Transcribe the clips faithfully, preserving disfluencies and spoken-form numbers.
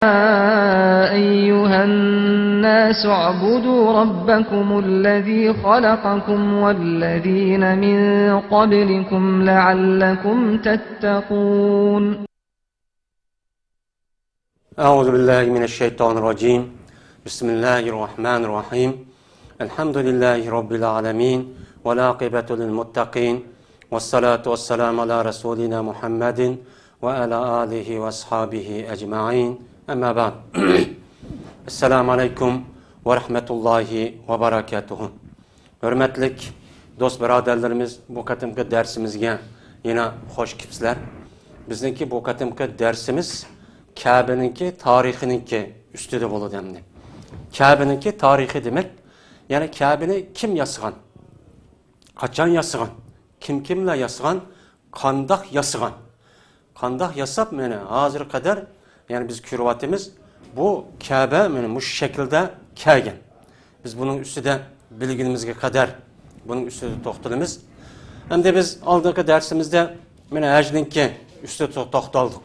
أيها الناس اعبدوا ربكم الذي خلقكم والذين من قبلكم لعلكم تتقون. أعوذ بالله من الشيطان الرجيم. بسم الله الرحمن الرحيم. الحمد لله رب العالمين. والعاقبة للمتقين. والصلاة والسلام على رسولنا محمد وعلى آله وأصحابه أجمعين. أما بعد. السلام عليكم ورحمة الله وبركاته. ھۆرمەتلىك دوست بۇرادەرلىرىمىز، بۇ قېتىمقى دەرسىمىزگە يەنە خوش كېلىپسىلەر. بىزنىڭكى بۇ قېتىمقى دەرسىمىز كەبىنىڭكى تارىخىنىڭكى ئۈستىدە بولىدۇ ئەمدى. كەبىنىڭكى تارىخى دېمەك، يەنى كەبىنى كىم ياسىغان؟ قاچان ياسىغان؟ كىم كىملەر ياسىغان؟ قانداق ياسىغان؟ قانداق ياساپ مانا ھازىرغا قەدەر، يەنى بىز كۆرۈۋاتىمىز، بۇ كەبە مانا مۇشۇ شەكىلدە كەلگەن. بىز بۇنىڭ ئۈستىدە بىلگىنىمىزگە قەدەر بۇنىڭ ئۈستىدە توختىلىمىز. ئەمدى بىز ئالدىنقى دەرسىمىزدە مانا ھەجنىڭكى ئۈستىدە تو-، توختالدۇق.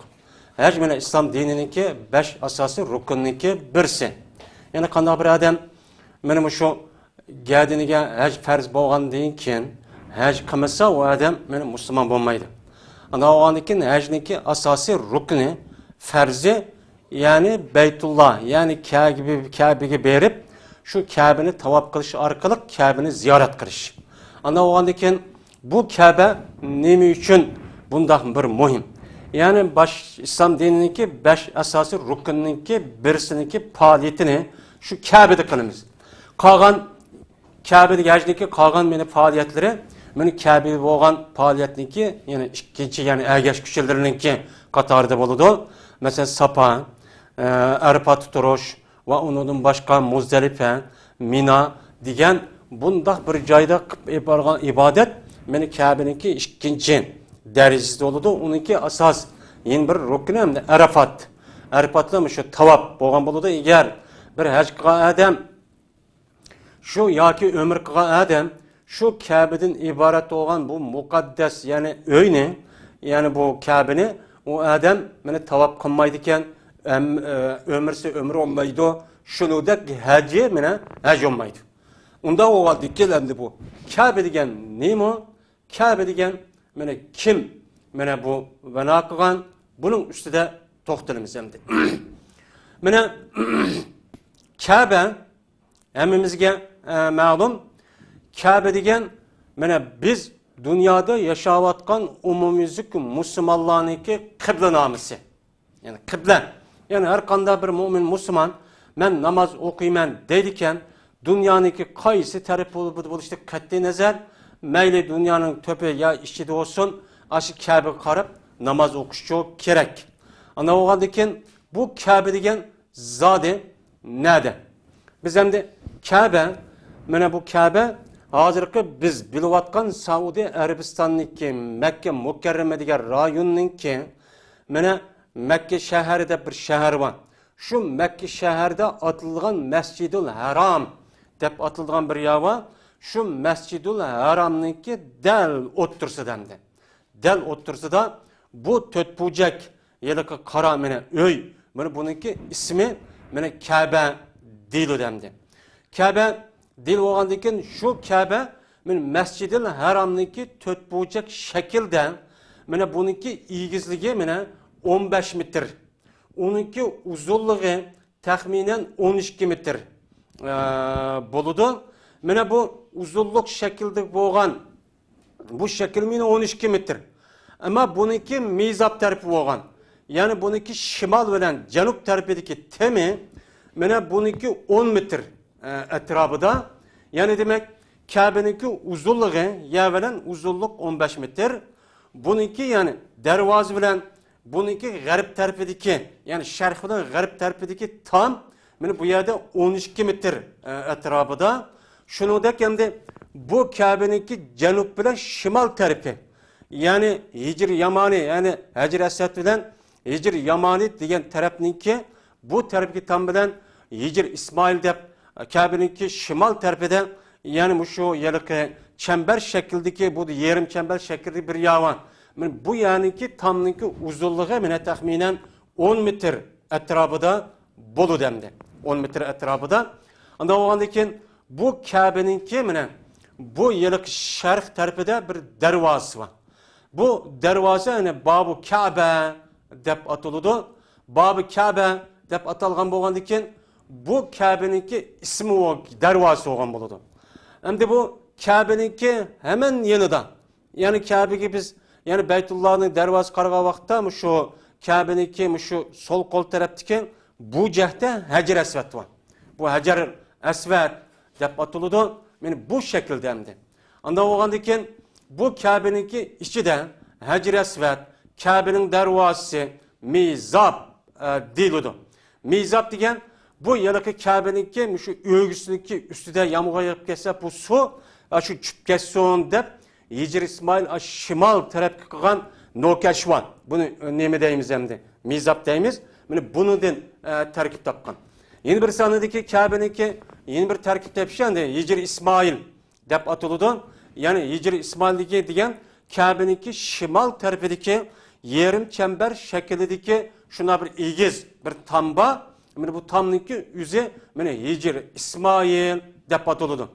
ھەج مانا ئىسلام دىنىنىڭكى بەش ئاساسىي رۇكنىنىڭكى بىرسى. يەنى قانداق بىر ئادەم مانا مۇشۇ گەدىنىگە ھەج پەرز بولغاندىن كېيىن ھەج قىلمىسا، ئۇ ئادەم مانا مۇسۇلمان بولمايدۇ. ئانداق بولغاندىن كېيىن ھەجنىڭكى ئاساسىي رۇكنى، پەرزى، يەنى بەيتۇللا، يەنى كەبە-، كەبىگە بېرىپ، شۇ كەبىنى تاۋاپ قىلىش ئارقىلىق كەبىنى زىيارەت قىلىش. ئانداق بولغاندىن كېيىن بۇ كەبە نېمە ئۈچۈن بۇنداق بىر مۇھىم؟ يەنى باش، ئىسلام دىنىنىڭكى بەش ئاساسىي رۇكنىنىڭكى بىرسىنىڭكى پائالىيىتىنى شۇ كەبىدە قىلىمىز. قالغان كەبىدىكى ھەجنىڭكى قالغان مېنى پائالىيەتلىرى، مېنى كەبىدە بولغان پائالىيەتنىڭكى يەنى ئىككىنچى، يەنى ئەگەشكۈچىلىرىنىڭكى قاتارىدا بولىدۇ. مەسىلەن، ساپا، ئە، ئەرپاتتا تۇرۇش ۋە ئۇنىڭدىن باشقا مۇزدەلىپە، مىنا دېگەن بۇنداق بىر جايدا قىلىپ بارغان ئىبادەت مېنى كەبىنىڭكى ئىككىنچى دەرىجىسى بولىدۇ. ئۇنىڭكى ئاساس يەنە بىر رۇكنى ھەمدە ئەرەفات. ئەرەفاتتا مۇشۇ تاۋاپ بولغان بولىدۇ. ئەگەر بىر ھەج قىلغان ئادەم شۇ ياكى ئۆمرە قىلغان ئادەم شۇ كەبىدىن ئىبارەت بولغان بۇ مۇقەددەس، يەنى ئۆينى، يەنى بۇ كەبىنى ئۇ ئادەم مانا تاۋاپ قىلمايدىكەن، ئەم-، ئە، ئۆمرىسى ئۆمرە بولمايدۇ. شۇنىڭدەك ھەجى مانا ھەج بولمايدۇ. ئۇنداق بولغاندىكىن ئەمدى بۇ كەبە دېگەن نېمە؟ كەبە دېگەن مانا كىم؟ مانا بۇ بىنا قىلغان، بۇنىڭ ئۈستىدە توختىلىمىز ئەمدى. مانا كەبە ھەممىمىزگە، ئە، مەلۇم، كەبە دېگەن مانا بىز دۇنيادا ياشاۋاتقان ئومۇميۈزلۈك مۇسۇلمانلارنىڭكى قىبلىنامىسى. يەنى قىبلە. يەنى ھەر قانداق بىر مۆمىن مۇسۇلمان، مەن ناماز ئوقۇيمەن دەيدىكەن، دۇنيانىڭكى قايسى تەرەپ بولۇشىدىن قەتئىي نەزەر، مەيلى دۇنيانىڭ تۆپى يا ئىچىدە بولسۇن، ئاشۇ كەبىگە قاراپ ناماز ئوقۇشى كېرەك. ئانداق بولغاندىن كېيىن بۇ كەبە دېگەن زادى نەدە؟ بىز ئەمدى كەبە، مانا بۇ كەبە ھازىرقى بىز بىلىۋاتقان سەئۇدى ئەرەبىستاننىڭكى مەككە مۇكەررەمە دېگەن رايوننىڭكى، مانا مەككە شەھىرى دەپ بىر شەھەر بار. شۇ مەككە شەھەردە ئاتىلىدىغان مەسجىدۇل ھەرام دەپ ئاتىلىدىغان بىر يەر بار. شۇ مەسجىدۇل ھەرامنىڭكى دەل ئوتتۇرىسىدا ئەمدى. دەل ئوتتۇرىسىدا بۇ تۆت بۇرجەك، ھېلىقى قارا مانا ئۆي، مانا بۇنىڭكى ئىسمى مانا كەبە دېيىلىدۇ ئەمدى. كەبە دېيىلىپ بولغاندىن كېيىن شۇ كەبە مانا مەسجىدىل ھەرامنىڭكى تۆت بۇرجەك شەكىلدە، مانا بۇنىڭكى ئېگىزلىكى مانا ئون بەش مېتىر، ئۇنىڭكى ئۇزۇنلۇقى تەخمىنەن ئون ئىككى مېتىر، ئە، بولىدۇ. مانا بۇ ئۇزۇنلۇق شەكىلدە بولغان، بۇ شەكىل مېنى ئون ئىككى مېتىر. ئەمما بۇنىڭكى مىزاب تەرىپى بولغان، يەنى بۇنىڭكى شىمال بىلەن جەنۇب تەرىپىدىكى تېمى مانا بۇنىڭكى ئون مېتىر، ئە، ئەتراپىدا. يەنى دېمەك، كەبىنىڭكى ئۇزۇنلۇقى يەر بىلەن ئۇزۇنلۇق ئون بەش مېتىر. بۇنىڭكى، يەنى دەرۋازا بىلەن بۇنىڭكى غەرب تەرىپىدىكى، يەنى شەرق بىلەن غەرب تەرىپىدىكى تام مانا بۇ يەردە ئون ئىككى مېتىر، ئە، ئەتراپىدا. شۇنىڭدەك ئەمدى بۇ كەبىنىڭكى جەنۇب بىلەن شىمال تەرىپى، يەنى ھىجر يامانى، يەنى ھەجر ئەسۋەد بىلەن ھىجر يامانى دېگەن تەرەپنىڭكى بۇ تەرەپكى تام بىلەن ھىجر ئىسمائىل دەپ، كەبىنىڭكى شىمال تەرىپىدە، يەنى مۇشۇ ھېلىقى چەمبەر شەكلىدىكى، بۇ يېرىم چەمبەر شەكلىدىكى بىر يەر بار. مانا بۇ يەرنىڭكى تامنىڭكى ئۇزۇنلۇقى مانا تەخمىنەن ئون مېتىر، ئەتراپىدا بولىدۇ ئەمدى. ئون مېتىر ئەتراپىدا. ئانداق بولغاندىن كېيىن بۇ كەبىنىڭكى، مانا، بۇ ھېلىقى شەرق تەرىپىدە بىر دەرۋازىسى بار. بۇ دەرۋازا، يەنى بابۇ كەبە دەپ ئاتىلىدۇ. بابۇ كەبە دەپ ئاتالغان بولغاندىن كېيىن، بۇ كەبىنىڭكى ئىسمى، ئۇ دەرۋازىسى بولغان بولىدۇ. ئەمدى بۇ كەبىنىڭكى ھەمەن يېنىدا، يەنى كەبىگە بىز، يەنى بەيتۇللانىڭ دەرۋازىسىغا قارىغان ۋاقىتتا، مۇشۇ كەبىنىڭكى مۇشۇ سول قول تەرەپتىكى بۇ جەھەتتە ھەجەر ئەسۋەد بار. بۇ ھەجەر ئەسۋەد دەپ ئاتىلىدۇ. مانا بۇ شەكىلدە ئەمدى. ئانداق بولغاندىن كېيىن بۇ كەبىنىڭكى ئىچىدە ھەجەر ئەسۋەد، كەبىنىڭ دەرۋازىسى، مىزاب، ئە، دېيىلىدۇ. مىزاب دېگەن بۇ ھېلىقى كەبىنىڭكى مۇشۇ ئۆگزىسىنىڭكى ئۈستىدە يامغۇر يېغىپ كەتسە، بۇ سۇ، ئە، شۇ چۈشۈپ كەتسۇن دەپ، ھىجىر ئىسمائىل، ئە، شىمال تەرەپكە قىلغان نوكەشۋان. بۇنى، ئە، نېمە دەيمىز ئەمدى؟ مىزاب دەيمىز. مانا بۇنىڭدىن، ئە، تەركىب تاپقان. يەنە بىر سانىدىكى كەبىنىڭكى يەنە بىر تەركىب تېپىشى ئەمدى ھىجىر ئىسمائىل دەپ ئاتىلىدۇ. يەنى ھىجىر ئىسمائىلدىكى دېگەن كەبىنىڭكى شىمال تەرىپىدىكى يېرىم چەمبەر شەكلىدىكى شۇنداق بىر ئېگىز، بىر تام بار. مانا بۇ تامنىڭكى ئۆزى مانا ھىجىر ئىسمائىل دەپ ئاتىلىدۇ.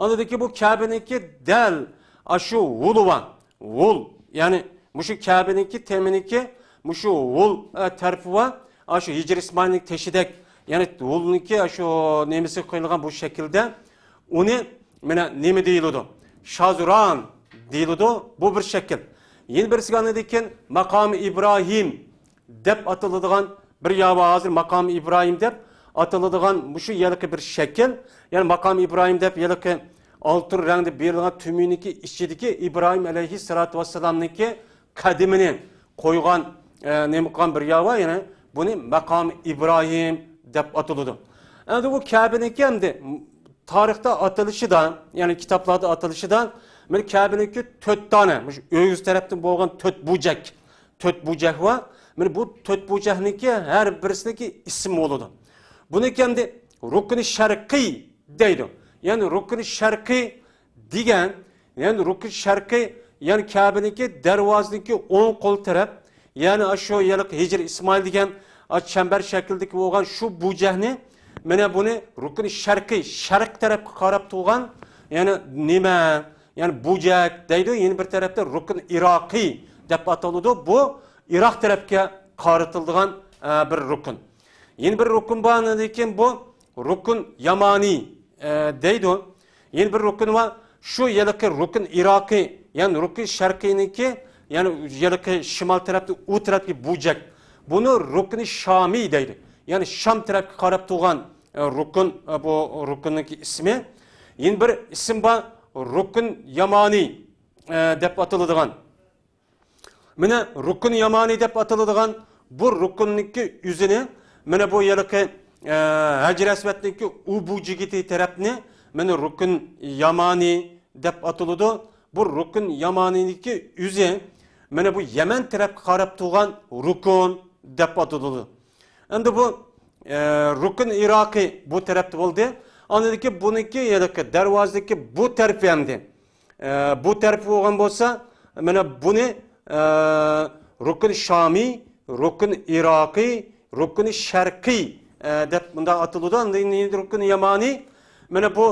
ئاندىكى بۇ كەبىنىڭكى دەل ئاشۇ ھولى بار. ھول، يەنى مۇشۇ كەبىنىڭكى تېمىنىڭكى مۇشۇ ھول، ئە، تەرىپى بار. ئاشۇ ھىجىر ئىسمائىلنىڭ تېشىدەك، يەنى ھولنىڭكى ئاشۇ نېمىسى قويۇلغان بۇ شەكىلدە. ئۇنى مانا نېمە دېيىلىدۇ؟ شازۇران دېيىلىدۇ. بۇ بىر شەكىل. يەنە بىرسىگە ئاندىن كېيىن ماقامى ئىبراھىم دەپ ئاتىلىدىغان بىر يەر بار. ھازىر ماقامى ئىبراھىم دەپ ئاتىلىدىغان مۇشۇ ھېلىقى بىر شەكىل. يەنى ماقامى ئىبراھىم دەپ ھېلىقى ئالتۇن رەڭدە بېرىلغان تۈمۈنىكى ئىچىدىكى ئىبراھىم ئەلەيھىسسالاتۇ ۋەسسالامنىڭكى قەدىمىنى قويغان، ئە، نېمە قىلغان بىر يەر بار، يەنى بۇنى ماقامى ئىبراھىم دەپ ئاتىلىدۇ. ئەمدى بۇ كەبىنىڭكى ئەمدى تارىختا ئاتىلىشىدا، يەنى كىتابلاردا ئاتىلىشىدا، مانا كەبىنىڭكى تۆت دانە، مۇشۇ ئۆگزە تەرەپتىن بولغان تۆت بۇرجەك، تۆت بۇرجەك بار. مانا بۇ تۆت بۇرجەكنىڭكى ھەر بىرسىنىڭكى ئىسمى بولىدۇ. بۇنىڭكى ئەمدى رۇكنى شەرقىي دەيدۇ. يەنى رۇكنى شەرقىي دېگەن، يەنى رۇكن شەرقىي، يەنى كەبىنىڭكى دەرۋازىنىڭكى ئوڭ قول تەرەپ، يەنى ئاشۇ ھېلىقى ھىجىر ئىسمائىل دېگەن ئاشۇ چەمبەر شەكلىدىكى بولغان شۇ بۇرجەكنى، مانا بۇنى رۇكن شەرقىي، شەرق تەرەپكە قاراپ تۇرغان، يەنى نېمە، يەنى بۇرجەك دەيدۇ. يەنە بىر تەرەپتە رۇكن ئىراقىي دەپ ئاتىلىدۇ. بۇ ئىراق تەرەپكە قارىتىلىدىغان، ئە، بىر رۇكن. يەنە بىر رۇكن بار، ئاندىن كېيىن بۇ رۇكن يامانىي، ئە، دەيدۇ. يەنە بىر رۇكن بار. شۇ ھېلىقى رۇكن ئىراقىي، يەنى رۇكن شەرقىينىڭكى، يەنى ھېلىقى شىمال تەرەپتە، ئۇ تەرەپكى بۇرجەك. بۇنى رۇكنى شامىي دەيدۇ. يەنى شام تەرەپكە قاراپ تۇرغان، ئە، رۇكن، ئە، بۇ رۇكننىڭكى ئىسمى. يەنە بىر ئىسىم بار، رۇكن يامانىي، ئە، دەپ ئاتىلىدىغان. مانا رۇكن يامانىي دەپ ئاتىلىدىغان بۇ رۇكننىڭكى ئۆزىنى، مانا بۇ ھېلىقى، ئە، ھەجەر ئەسۋەدنىڭكى ئۇ بۇرجىكى تەرەپنى، مانا رۇكن يامانىي دەپ ئاتىلىدۇ. بۇ رۇكن يامانىينىڭكى ئۆزى، مانا بۇ يەمەن تەرەپكە قاراپ تۇرغان رۇكن دەپ ئاتىلىدۇ. ئەمدى بۇ، ئە، رۇكن ئىراقىي بۇ تەرەپتە بولدى. ئاندىن كېيىن بۇنىڭكى ھېلىقى دەرۋازىدىكى بۇ تەرىپى ئەمدى. ئە، بۇ تەرىپى بولغان بولسا، مانا بۇنى، ئە، رۇكن شامىي، رۇكن ئىراقىي، رۇكن شەرقىي، ئە، دەپ مۇنداق ئاتىلىدۇ. ئاندىن كېيىن رۇكن يامانىي. مانا بۇ،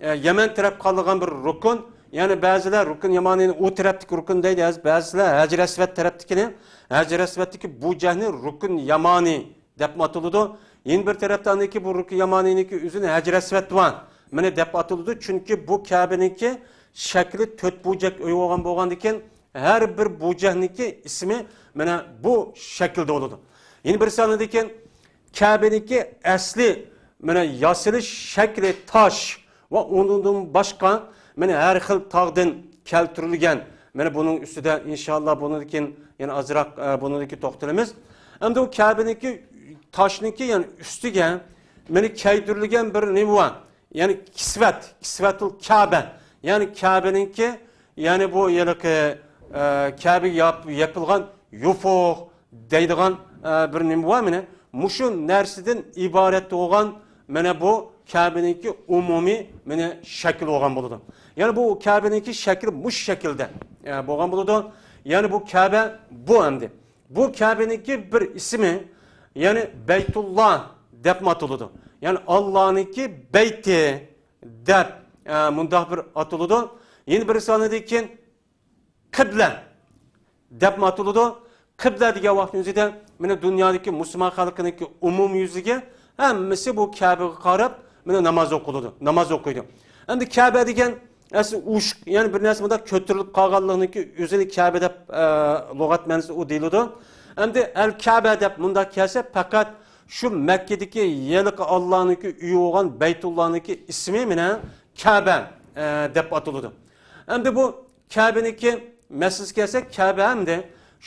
ئە، يەمەن تەرەپ قالغان بىر رۇكن. يەنى بەزىلەر رۇكن يامانىينى ئۇ تەرەپتىكى رۇكن دەيدۇ، بەزىلەر ھەجەر ئەسۋەد تەرەپتىكىنى، ھەجەر ئەسۋەدتىكى بۇرجەكنى رۇكن يامانىي دەپمۇ ئاتىلىدۇ. يەنە بىر تەرەپتە ئاندىكى بۇ رۇكن يامانىينىڭكى ئۆزىنى ھەجەر ئەسۋەد بار، مانا دەپ ئاتىلىدۇ. چۈنكى بۇ كەبىنىڭكى شەكلى تۆت بۇرجەك ئۆي بولغان بولغاندىكىن، ھەر بىر بۇرجەكنىڭكى ئىسمى مانا بۇ شەكىلدە بولىدۇ. يەنە بىرسى ئاندىن كېيىن كەبىنىڭكى ئەسلى، مانا، ياسىلىش شەكلى تاش ۋە ئۇنىڭدىن باشقا، مانا، ھەر خىل تاغدىن كەلتۈرۈلگەن. مانا بۇنىڭ ئۈستىدە ئىنشائاللا بۇنىڭدىن كېيىن يەنە ئازراق، ئە، بۇنىڭدىن كېيىن توختىلىمىز. ئەمدى بۇ كەبىنىڭكى تاشنىڭكى، يەنى ئۈستىگە، مانا، كەيدۈرۈلگەن بىر نېمە بار. يەنى كىسۋەت، كىسۋەتۇل كەبە. يەنى كەبىنىڭكى، يەنى بۇ ھېلىقى، ئە، كەبىگە ياپ-، يېپىلغان يوپۇق دەيدىغان، ئە، بىر نېمە بار مانا. مۇشۇ نەرسىدىن ئىبارەت بولغان مانا بۇ كەبىنىڭكى ئومۇمىي مانا شەكلى بولغان بولىدۇ. يەنى بۇ كەبىنىڭكى شەكلى مۇشۇ شەكىلدە، ئە، بولغان بولىدۇ. يەنى بۇ كەبە بۇ ئەمدى. بۇ كەبىنىڭكى بىر ئىسمى، يەنى بەيتۇللا دەپمۇ ئاتىلىدۇ. يەنى ئاللانىڭكى بەيتى دەپ، ئە، مۇنداق بىر ئاتىلىدۇ. يەنە بىرسى ئاندىن كېيىن قىبلە دەپمۇ ئاتىلىدۇ. قىبلە دېگەن ۋاقىتنىڭ ئۆزىدە مانا دۇنيادىكى مۇسۇلمان خەلقىنىڭكى ئومۇميۈزلۈكى ھەممىسى بۇ كەبىگە قاراپ مانا ناماز ئوقۇلىدۇ، ناماز ئوقۇيدۇ. ئەمدى كەبە دېگەن ئەسلى ئۇششۇق، يەنى بىر نەرسە مۇنداق كۆتۈرۈلۈپ قالغانلىقنىڭكى ئۆزىنى كەبە دەپ، ئە، لۇغەت مەنىسى ئۇ دېيىلىدۇ. ئەمدى ئەل كەبە دەپ مۇنداق كەلسە، پەقەت شۇ مەككىدىكى ھېلىقى ئاللانىڭكى ئۆيى بولغان بەيتۇللانىڭكى ئىسمى مانا كەبە، ئە، دەپ ئاتىلىدۇ. ئەمدى بۇ كەبىنىڭكى مەسىلىسىگە كەلسەك، كەبە ئەمدى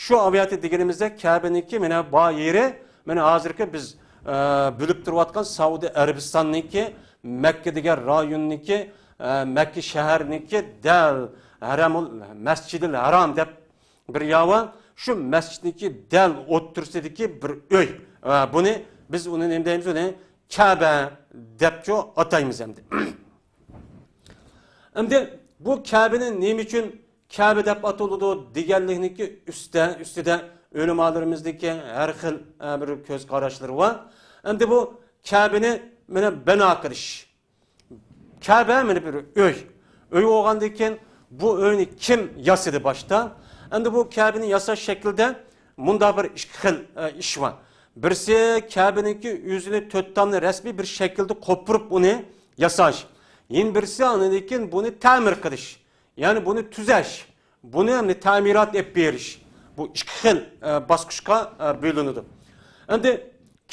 شۇ ئاۋىياتى دېگىنىمىزدە كەبىنىڭكى مانا بار يېرى، مانا ھازىرقى بىز، ئە، بىلىپ تۇرۇۋاتقان سەئۇدى ئەرەبىستاننىڭكى مەككە دېگەن رايوننىڭكى، ئە، مەككە شەھەرنىڭكى دەل ھەرەمۇل، مەسجىدىل ھەرام دەپ بىر ياۋا، شۇ مەسچىتنىڭكى دەل ئوتتۇرىسىدىكى بىر ئۆي. ئە، بۇنى بىز ئۇنى نېمە دەيمىز؟ ئۇنى كەبە دەپچۇ ئاتايمىز ئەمدى. ئەمدى بۇ كەبىنى نېمە ئۈچۈن كەبە دەپ ئاتىلىدۇ دېگەنلىكنىڭكى ئۈستە، ئۈستىدە ئۆلىمالىرىمىزنىڭكى ھەر خىل، ئە، بىر كۆز قاراشلىرى بار. ئەمدى بۇ كەبىنى مانا بىنا قىلىش. كەبە مانا بىر ئۆي. ئۆي بولغاندىن كېيىن بۇ ئۆينى كىم ياسىدى باشتا؟ ئەمدى بۇ كەبىنى ياساش شەكلىدە مۇنداق بىر ئىككى خىل، ئە، ئىش بار. بىرسى كەبىنىڭكى ئۆزىنى تۆت تامنى رەسمىي بىر شەكىلدە قوپۇرۇپ ئۇنى ياساش. يەنە بىرسى ئاندىن كېيىن بۇنى تەمىر قىلىش. يەنى بۇنى تۈزەش، بۇنى ئەمدى تەمىرات ئېلىپ بېرىش. بۇ ئىككى خىل، ئە، باسقۇچقا، ئە، بۆلۈنىدۇ. ئەمدى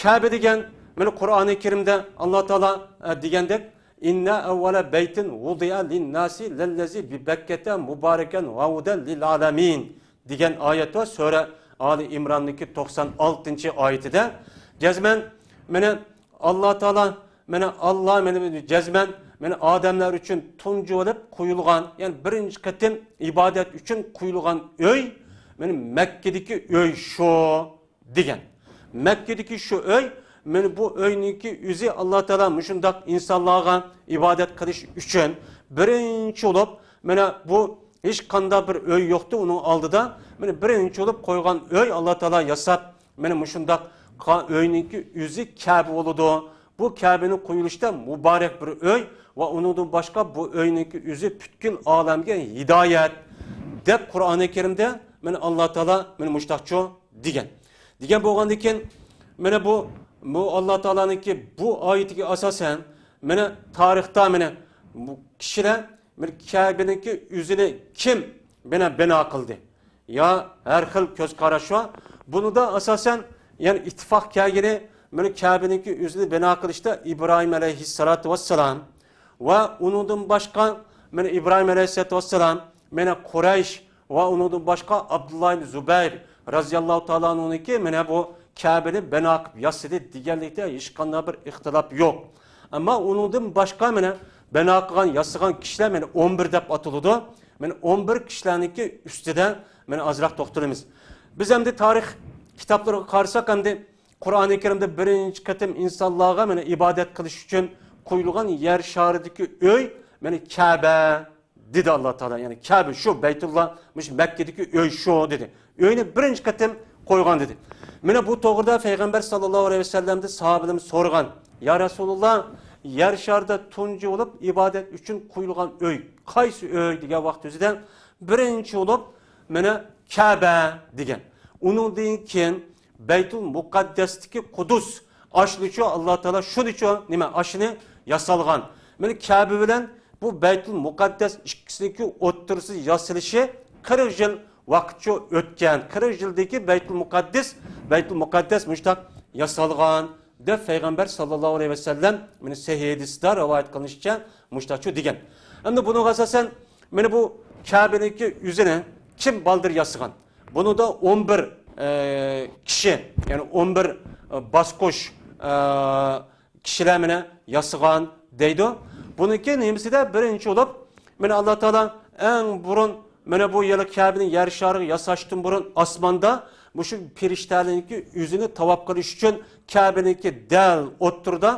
كەبە دېگەن، مانا قۇرئانى كەرىمدە ئاللا تائالا، ئە، دېگەندەك، «إن أول بيت وضع للناس للذي ببكة مباركا وهدى للعالمين» دېگەن ئايەت بار، سۈرە ئالى ئىمراننىڭكى توقسان ئالتىنچى ئايىتىدە. جەزمەن، مانا ئاللا تائالا، مانا ئاللا، مانا جەزمەن، مانا ئادەملەر ئۈچۈن تۇنجى بولۇپ قويۇلغان، يەنى بىرىنچى قېتىم ئىبادەت ئۈچۈن قويۇلغان ئۆي، مانا مەككىدىكى ئۆي شۇ دېگەن. مەككىدىكى شۇ ئۆي، مانا بۇ ئۆينىڭكى ئۆزى ئاللا تائالا مۇشۇنداق ئىنسانلارغا ئىبادەت قىلىش ئۈچۈن بىرىنچى بولۇپ، مانا بۇ ھېچقانداق بىر ئۆي يوقتى ئۇنىڭ ئالدىدا. مانا بىرىنچى بولۇپ قويغان ئۆي ئاللا تائالا ياساپ، مانا مۇشۇنداق قا-، ئۆينىڭكى ئۆزى كەبە بولىدۇ. بۇ كەبىنىڭ قويۇلۇشىدا مۇبارەك بىر ئۆي ۋە ئۇنىڭدىن باشقا بۇ ئۆينىڭكى ئۆزى پۈتكۈل ئالەمگە ھىدايەت، دەپ قۇرئانى كەرىمدە مانا ئاللا تائالا مانا مۇشۇنداقچۇ دېگەن. دېگەن بولغاندىن كېيىن، مانا بۇ، بۇ ئاللا تائالانىڭكى بۇ ئايىتىگە ئاساسەن، مانا تارىختا مانا بۇ كىشىلەر مانا كەبىنىڭكى ئۆزىنى كىم مانا بىنا قىلدى؟ يا ھەر خىل كۆز قاراش بار. بۇنىدا ئاساسەن، يەنى ئىتتىپاق كەلگىنى، مانا كەبىنىڭكى ئۆزىنى بىنا قىلىشتا ئىبراھىم ئەلەيھىسسالاتۇ ۋەسسالام ۋە ئۇنىڭدىن باشقا، مانا ئىبراھىم ئەلەيھىسسالاتۇ ۋەسسالام، مانا قۇرەيش ۋە ئۇنىڭدىن باشقا ئابدۇللا ئىبن زۇبەير رازىياللاھۇ تائالا ئەنھۇنىڭكى مانا بۇ كەبىنى بىنا قىلىپ ياسىدى دېگەنلىكتە ھېچقانداق بىر ئىختىلاپ يوق. ئەمما ئۇنىڭدىن باشقا مانا بىنا قىلغان، ياسىغان كىشىلەر مانا ئون بىر دەپ ئاتىلىدۇ. مانا ئون بىر كىشىلەرنىڭكى ئۈستىدە مانا ئازراق توختىلىمىز. بىز ئەمدى تارىخ كىتابلىرىغا قارىساق، ئەمدى قۇرئانى كەرىمدە بىرىنچى قېتىم ئىنسانلارغا مانا ئىبادەت قىلىش ئۈچۈن قويۇلغان يەر شارىدىكى ئۆي مانا كەبە دېدى ئاللا تائالا. يەنى كەبە شۇ بەيتۇللا، مۇشۇ مەككىدىكى ئۆي شۇ دېدى. ئۆينى بىرىنچى قېتىم قويغان دېدى. مانا بۇ توغرىدا پەيغەمبەر ساللاللاھۇ ئەلەيھى ۋەسەللەمدىن ساھابىلىرىمىز سورىغان، يا رەسۇلۇللا، يەر شارىدا تۇنجى بولۇپ ئىبادەت ئۈچۈن قويۇلغان ئۆي قايسى ئۆي دېگەن ۋاقىت ئۆزىدە بىرىنچى بولۇپ مانا كەبە دېگەن. ئۇنىڭدىن كېيىن بەيتۇل مۇقەددەستىكى قۇدۇس، ئاشۇنىچۇ ئاللا تائالا شۇنىچۇ نېمە ئاشۇنى ياسالغان. مانا كەبە بىلەن بۇ بەيتۇل مۇقەددەس ئىككىسىنىڭكى ئوتتۇرىسى ياسىلىشى قىرىق يىل ۋاقىتچۇ ئۆتكەن. قىرىق يىلدىكى بەيتۇل مۇقەددەس، بەيتۇل مۇقەددەس مۇشتاق ياسالغان دەپ پەيغەمبەر ساللاللاھۇ ئەلەيھى ۋەسەللەم، مانا سەھىھ ھەدىستە رىۋايەت قىلىنىشىچە مۇشتاقچۇ دېگەن. ئەمدى بۇنىڭغا ئاساسەن، مانا بۇ كەبىنىڭكى ئۆزىنى كىم بالدۇر ياسىغان؟ بۇنىڭدا ئون بىر، ئە، كىشى، يەنى ئون بىر، ئە، باسقۇچ، ئە، كىشىلەر مانا ياسىغان دەيدۇ. بۇنىڭكى نېمىسىدە بىرىنچى بولۇپ، مانا ئاللا تائالا ئەڭ بۇرۇن مانا بۇ يەر كەبىنى يەر شارىغا ياساشتىن بۇرۇن ئاسماندا مۇشۇ پېرىشتەلەرنىڭكى ئۆزىنى تاۋاپ قىلىش ئۈچۈن كەبىنىڭكى دەل ئوتتۇرىدا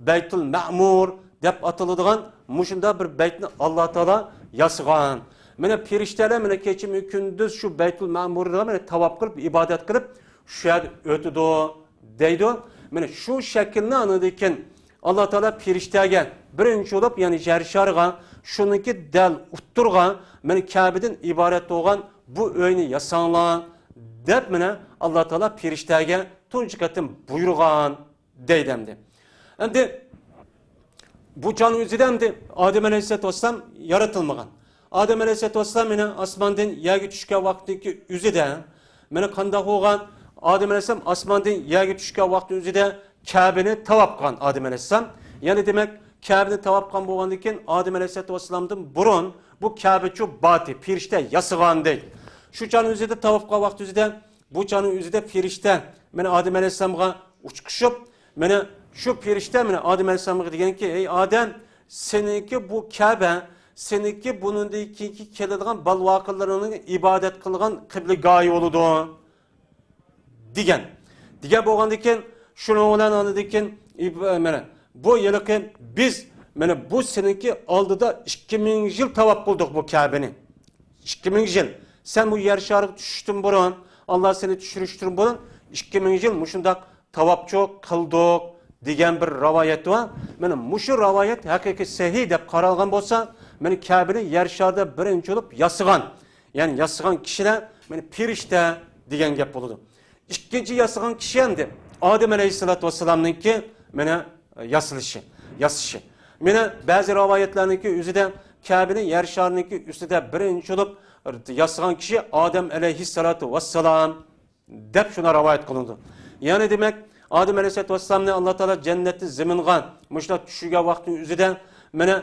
بەيتۇل مەمۇر دەپ ئاتىلىدىغان مۇشۇنداق بىر بەيتنى ئاللا تائالا ياسىغان. مانا پېرىشتەلەر مانا كېچىمۇ كۈندۈز شۇ بەيتۇل مەمۇردا مانا تاۋاپ قىلىپ، ئىبادەت قىلىپ، شۇ يەردە ئۆتىدۇ دەيدۇ. مانا شۇ شەكىلنى ئاندىن كېيىن ئاللا تائالا پېرىشتەگە بىرىنچى بولۇپ، يەنى يەر شارىغا، شۇنىڭكى دەل ئوتتۇرىغا، مانا كەبىدىن ئىبارەت بولغان بۇ ئۆينى ياساڭلار، دەپ مانا ئاللا تائالا پېرىشتەگە تۇنجى قېتىم بۇيرۇغان دەيدۇ ئەمدى. ئەمدى بۇ چاغنىڭ ئۆزىدە ئەمدى ئادەم ئەلەيھىسسالاتۇ ۋەسسالام يارىتىلمىغان. ئادەم ئەلەيھىسسالاتۇ ۋەسسالام مانا ئاسماندىن يەرگە چۈشكەن ۋاقتىدىكى ئۆزىدە، مانا قانداق بولغان؟ ئادەم ئەلەيھىسسالام ئاسماندىن يەرگە چۈشكەن ۋاقتى ئۆزىدە كەبىنى تاۋاپ قىلغان ئادەم ئەلەيھىسسالام. يەنى دېمەك، كەبىنى تاۋاپ قىلغان بولغاندىن كېيىن ئادەم ئەلەيھىسسالاتۇ ۋەسسالامدىن بۇرۇن بۇ كەبە چۇ باتى، پېرىشتە ياسىغان دەيدۇ. شۇ چاغنىڭ ئۆزىدە تاۋاپ قىلغان ۋاقتى ئۆزىدە بۇ چاغنىڭ ئۆزىدە پېرىشتە مانا ئادەم ئەلەيھىسسالامغا ئۇچقۇشۇپ، مانا شۇ پېرىشتە مانا ئادەم ئەلەيھىسسالامغا دېگەنكى، ئەي ئادەم، سېنىڭكى بۇ كەبە، سېنىڭكى بۇنىڭدىن كېيىنكى كېلىدىغان بال-ۋاقىلىرىڭنىڭ ئىبادەت قىلغان قىبلىگاھى بولىدۇ، دېگەن. دېگەن بولغاندىن كېيىن، شۇنىڭ بىلەن ئاندىن كېيىن ئىب-، مانا بۇ ھېلىقى بىز، مانا بۇ سېنىڭكى ئالدىدا ئىككى مىڭ يىل تاۋاپ قىلدۇق بۇ كەبىنى. ئىككى مىڭ يىل. سەن بۇ يەر شارىغا چۈشۈشتىن بۇرۇن، ئاللا سېنى چۈشۈرۈشتىن بۇرۇن ئىككى مىڭ يىل مۇشۇنداق تاۋاپچۇ قىلدۇق، دېگەن بىر رىۋايەت بار. مانا مۇشۇ رىۋايەت ھەقىقىي سەھىھ دەپ قارالغان بولسا، مانا كەبىنى يەر شارىدا بىرىنچى بولۇپ ياسىغان، يەنى ياسىغان كىشىلەر مانا پېرىشتە دېگەن گەپ بولىدۇ. ئىككىنچى ياسىغان كىشى ئەمدى ئادەم ئەلەيھىسسالاتۇ ۋەسسالامنىڭكى مانا ياسىلىشى، ياسىشى. مانا بەزى رىۋايەتلەرنىڭكى ئۆزىدە كەبىنى يەر شارىنىڭكى ئۈستىدە بىرىنچى بولۇپ ياسىغان كىشى ئادەم ئەلەيھىسسالاتۇ ۋەسسالام، دەپ شۇنداق رىۋايەت قىلىنىدۇ. يەنى دېمەك، ئادەم ئەلەيھىسسالاتۇ ۋەسسالامنى ئاللا تائالا جەننەتتىن زېمىنغا مۇشۇنداق چۈشۈرگەن ۋاقتىنىڭ ئۆزىدە، مانا،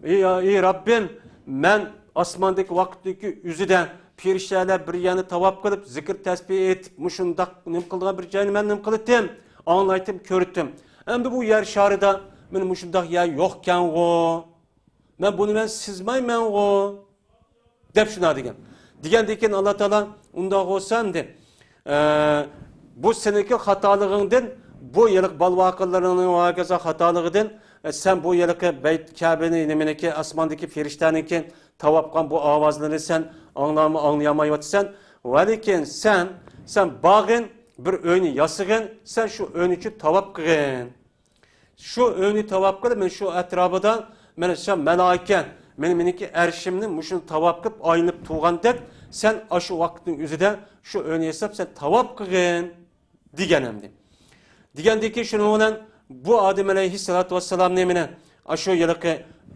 ئى، ئى رەببىم، مەن ئاسماندىكى ۋاقىتتىكى ئۆزىدە پېرىشتەلەر بىر يەرنى تاۋاپ قىلىپ، زىكىر تەسبىھ ئېيتىپ، مۇشۇنداق نېمە قىلىدىغان بىر جاينى مەن نېمە قىلىتتىم، ئاڭلايتتىم، كۆرۈتتۈم. ئەمدى بۇ يەر شارىدا مانا مۇشۇنداق يەر يوقكەنغۇ؟ مەن بۇنى مەن سىزمايمەنغۇ؟ دەپ شۇنداق دېگەن. دېگەندىن كېيىن ئاللا تائالا ئۇنداق بولسا ئەمدى، ئە، بۇ سېنىڭكى خاتالىقىڭدىن، بۇ ھېلىقى بال-ۋاقىلىرىڭنىڭ ۋە ھاكازا خاتالىقىدىن، ئە، سەن بۇ ھېلىقى بەيت كەبىنى، نېمىنىڭكى، ئاسماندىكى پېرىشتەنىڭكى تاۋاپ قىلغان بۇ ئاۋازلىرىنى سەن ئاڭلىما-، ئاڭلىيالمايۋاتىسەن. ۋەلىكىن سەن، سەن بارغىن، بىر ئۆينى ياسىغىن، سەن شۇ ئۆينى چۈ تاۋاپ قىلغىن. شۇ ئۆينى تاۋاپ قىلىپ، مانا شۇ ئەتراپىدا مانا شۇ مەلائىكە، مانا مېنىڭكى ئەرشىمنى مۇشۇنى تاۋاپ قىلىپ ئايلىنىپ تۇرغاندەك، سەن ئاشۇ ۋاقىتنىڭ ئۆزىدە شۇ ئۆينى ياساپ، سەن تاۋاپ قىلغىن، دېگەن ئەمدى. دېگەندىن كېيىن شۇنىڭ بىلەن بۇ ئادەم ئەلەيھىسسالاتۇ ۋەسسالامنى مانا ئاشۇ ھېلىقى،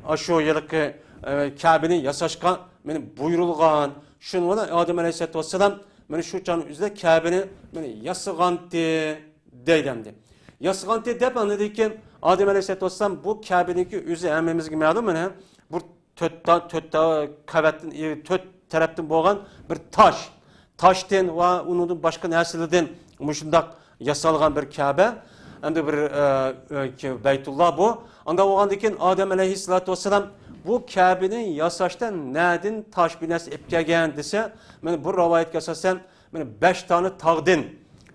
ئاشۇ ھېلىقى، ئە، كەبىنى ياساشقا مانا بۇيرۇلغان. شۇنىڭ بىلەن ئادەم ئەلەيھىسسالاتۇ ۋەسسالام مانا شۇ چاغنىڭ ئۆزىدە كەبىنى مانا ياسىغانتى. دەيدۇ ئەمدى. ياسىغانتى دەپ ئاندىن كېيىن ئادەم ئەلەيھىسسالاتۇ ۋەسسالام بۇ كەبىنىڭكى ئۆزى ھەممىمىزگە مەلۇم، مانا بىر تۆت تا-، تۆت تا-، قەۋەتتىن، ئى، تۆت تەرەپتىن بولغان بىر تاش. تاشتىن ۋە ئۇنىڭدىن باشقا نەرسىلەردىن مۇشۇنداق ياسالغان بىر كەبە. ئەمدى بىر، ئە، ئە، بەيتۇللا بۇ. ئانداق بولغاندىن كېيىن ئادەم ئەلەيھىسسالاتۇ ۋەسسالام بۇ كەبىنى ياساشتا نەدىن تاش بىر نەرسە ئېلىپ كەلگەن دېسە، مانا بۇ رىۋايەتكە ئاساسەن، مانا بەش دانە تاغدىن،